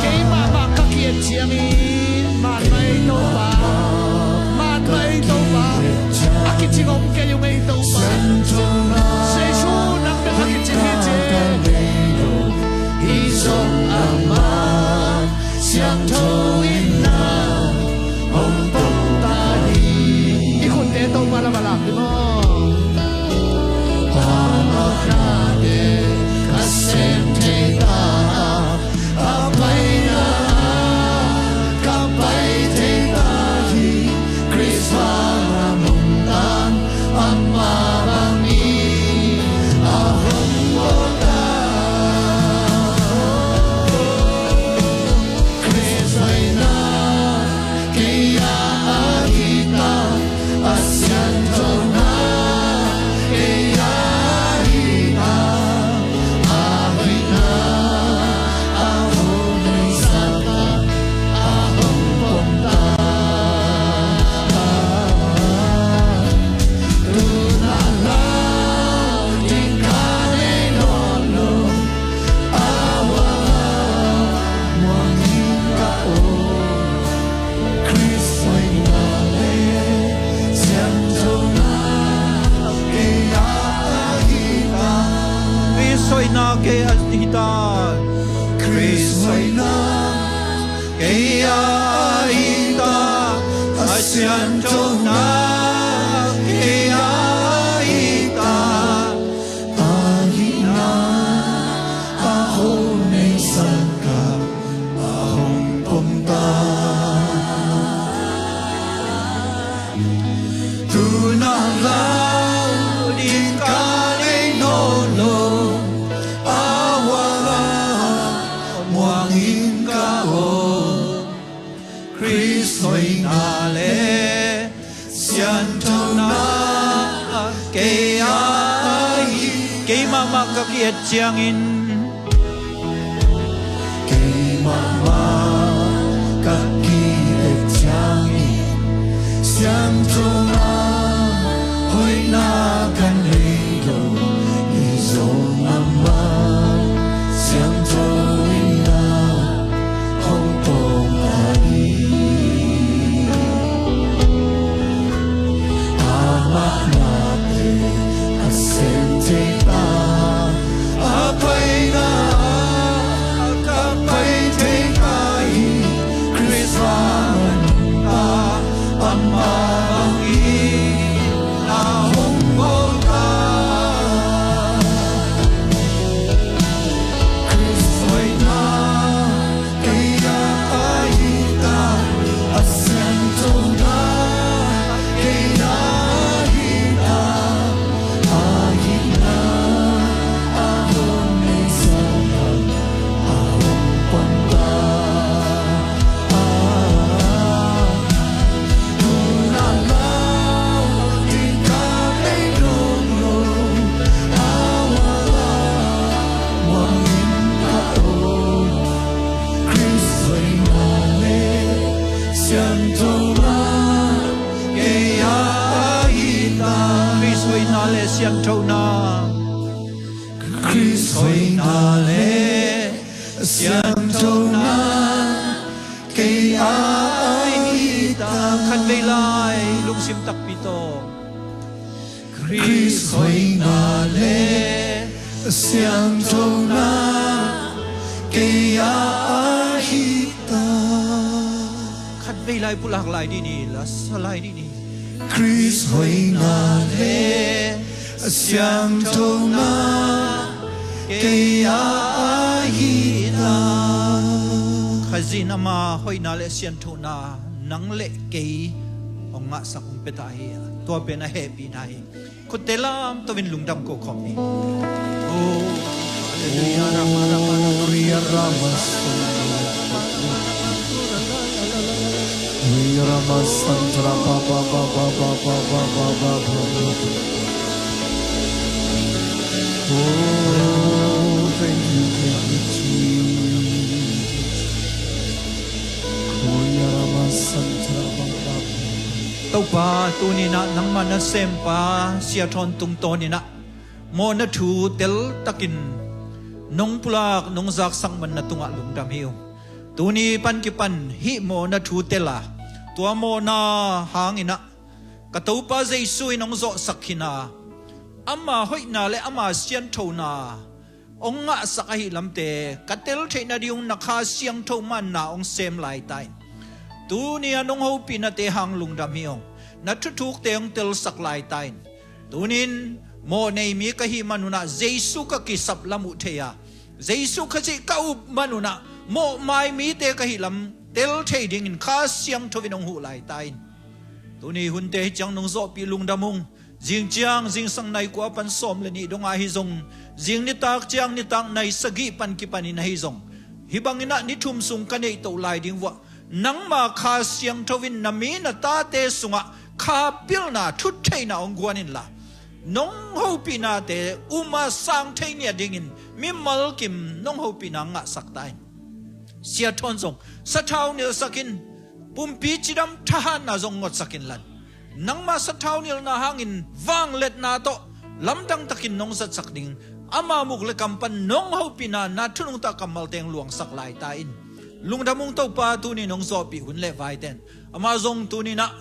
Keimah mah ka ki-et ciangin, mah mah ei Topa, mah mah ei Topa, a kicing om kei ung ei Topa. Jesu nang bek a kicing hi ci. Hi zong amah siangtho in na hong pom ta hi. I khutte Topa lam a lak ding aw. Amah nate ka sem thei ta a, a paina ka pai thei ta hi. Khrist vanga nungta amah bangin a hong bawl ta. Khrist hoihna kei a ahi ta, a sianthona kei a hi ta. Khrist hoihna kei a hi ta. A sianthona kei a hi ta. A hihna a hong neisak ka a hong pom ta. Tuna lau ding ka nei nawn lo. A wala muang in ka om. Khrist hoihna le sianthona kei a hi. Kei mahmah ka ki-et ciangin, kei mahmah ka ki-et ciangin, sianthona hoihna ka nei lo. Hi zong amah siangtho in a hong pom ahi. Amah nate a sem thei ta. A paina ka pai thei ta hi. Khrist a man ta. Amah bangin a hong pom ta. Khrist hoihna kei a hi ta. A sianthona kei a hi ta. A hihna a hong neisak a hong pom ta. Khrist hoihna le sianthona. Khrist hoihna le sianthona kei a hi ta. Khatvei lai lungsim takpi tawh. Khrist hoihna le sianthona kei a hi ta. Khatvei lai pulak lai dih ni, lasa lai dih ni. Khrist hoihna le sianthona kei a hi ta. Khazih in ama hoihna le sianthona nang le kei hong ngahsak hong pia ta hi. Tua pen a hehpihna hi. Khutte lamto in lungdam ko khawm ni. Oh, hallelujah, Rama, Rama, Rama. Oh, thank you, thank you, Jesus. Topa, tuni-in ah nangmah nasempa Sia Thawn tungtawnin ah mawhna thu teltakin nong pulak, nong zaksak man na tungah lungdam hi ung. Tuni pan kipan hih mawhna thu tel a, tua mawhna hangin ah ka Topa Jesu in hong zawhsak khin a, ama hoihna le ama sianthona hong ngahsak ahih lamte ka tel theih nading ung, na Kha Siangtho man na hong sem lai ta in. Tuni a nong hopihnate hang lungdam hi ung. Na thuthukte hong telsak lai ta in. Tunin mawh nei mi ka hih man un ah Jesu ka kisap lam uh thei a, Jesu Khazih ka up man un ah mawhmai mite ka hih lam tel thei dingin Kha Siangtho in hong huh lai ta in. Tuni hunte hi ciang nong zawhpih lungdam ung. Zing ciang, zingsang nai kua pan sawm le nih dong ahi zong, zing nitak ciang nitak nai sagih pan kipanin ahi zong, hih bangin ah ni thum sung ka neih toh lai ding uh ah, nangma Kha Siangtho in na mi na tate sungah kha pilna, thut theihna hong guan inla, nong hopihnate um a sang thei ngiat dingin mimal kim nong hopihna ngahsak ta in. Sia Thawn zong sathau nilsak in, pumpi cidam thahatna zong ngotsak inla, nangma sathau nilna hangin vangliatna tawh lamdang takin nong zatsak ding, ama muk le kam pan nong hopihna na thu nungta kammalte hong luangsak lai ta in. Lungdam ung Topa, tuni nong zawhpih hun le vaite in. Amah zong tuni-in ah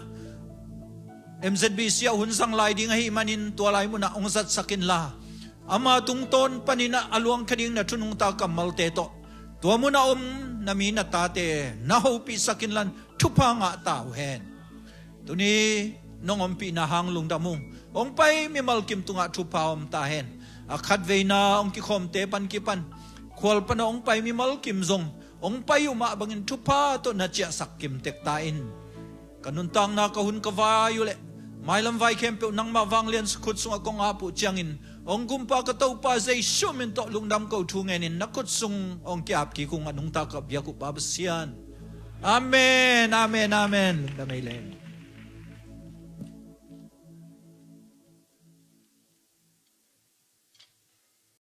M Z B C ah hun zang lai ding ahih manin tua lai munah hong zatsak inla, ama tungtawn panin ah a luang kha ding na thu nungta kammalte tawh tua mun a om na mi na tate na hopihsak inla thupha ngah ta uh hen. Tuni nong ompihna hang lungdam ung. Hong pai mimal kim tungah thupha om ta hen. A khatveina hong kikhawmte pan kipan khual pana hong pai mimal kim zong hong pai uh mah bangin thupha tawh na ciahsak kim tek ta in. Ka nuntakna ka hun ka vai uh leh mailam vai khempeuh nangmah vanglian khut sungah kong ap uh ciangin hong gumpa ka Topa Jesu min tawh lungdam ko thu ngenin na khut sung hong kiap kik ung a nungta ka biak uh Pa Pasian. Amen, amen, amen. Lungdam ei le.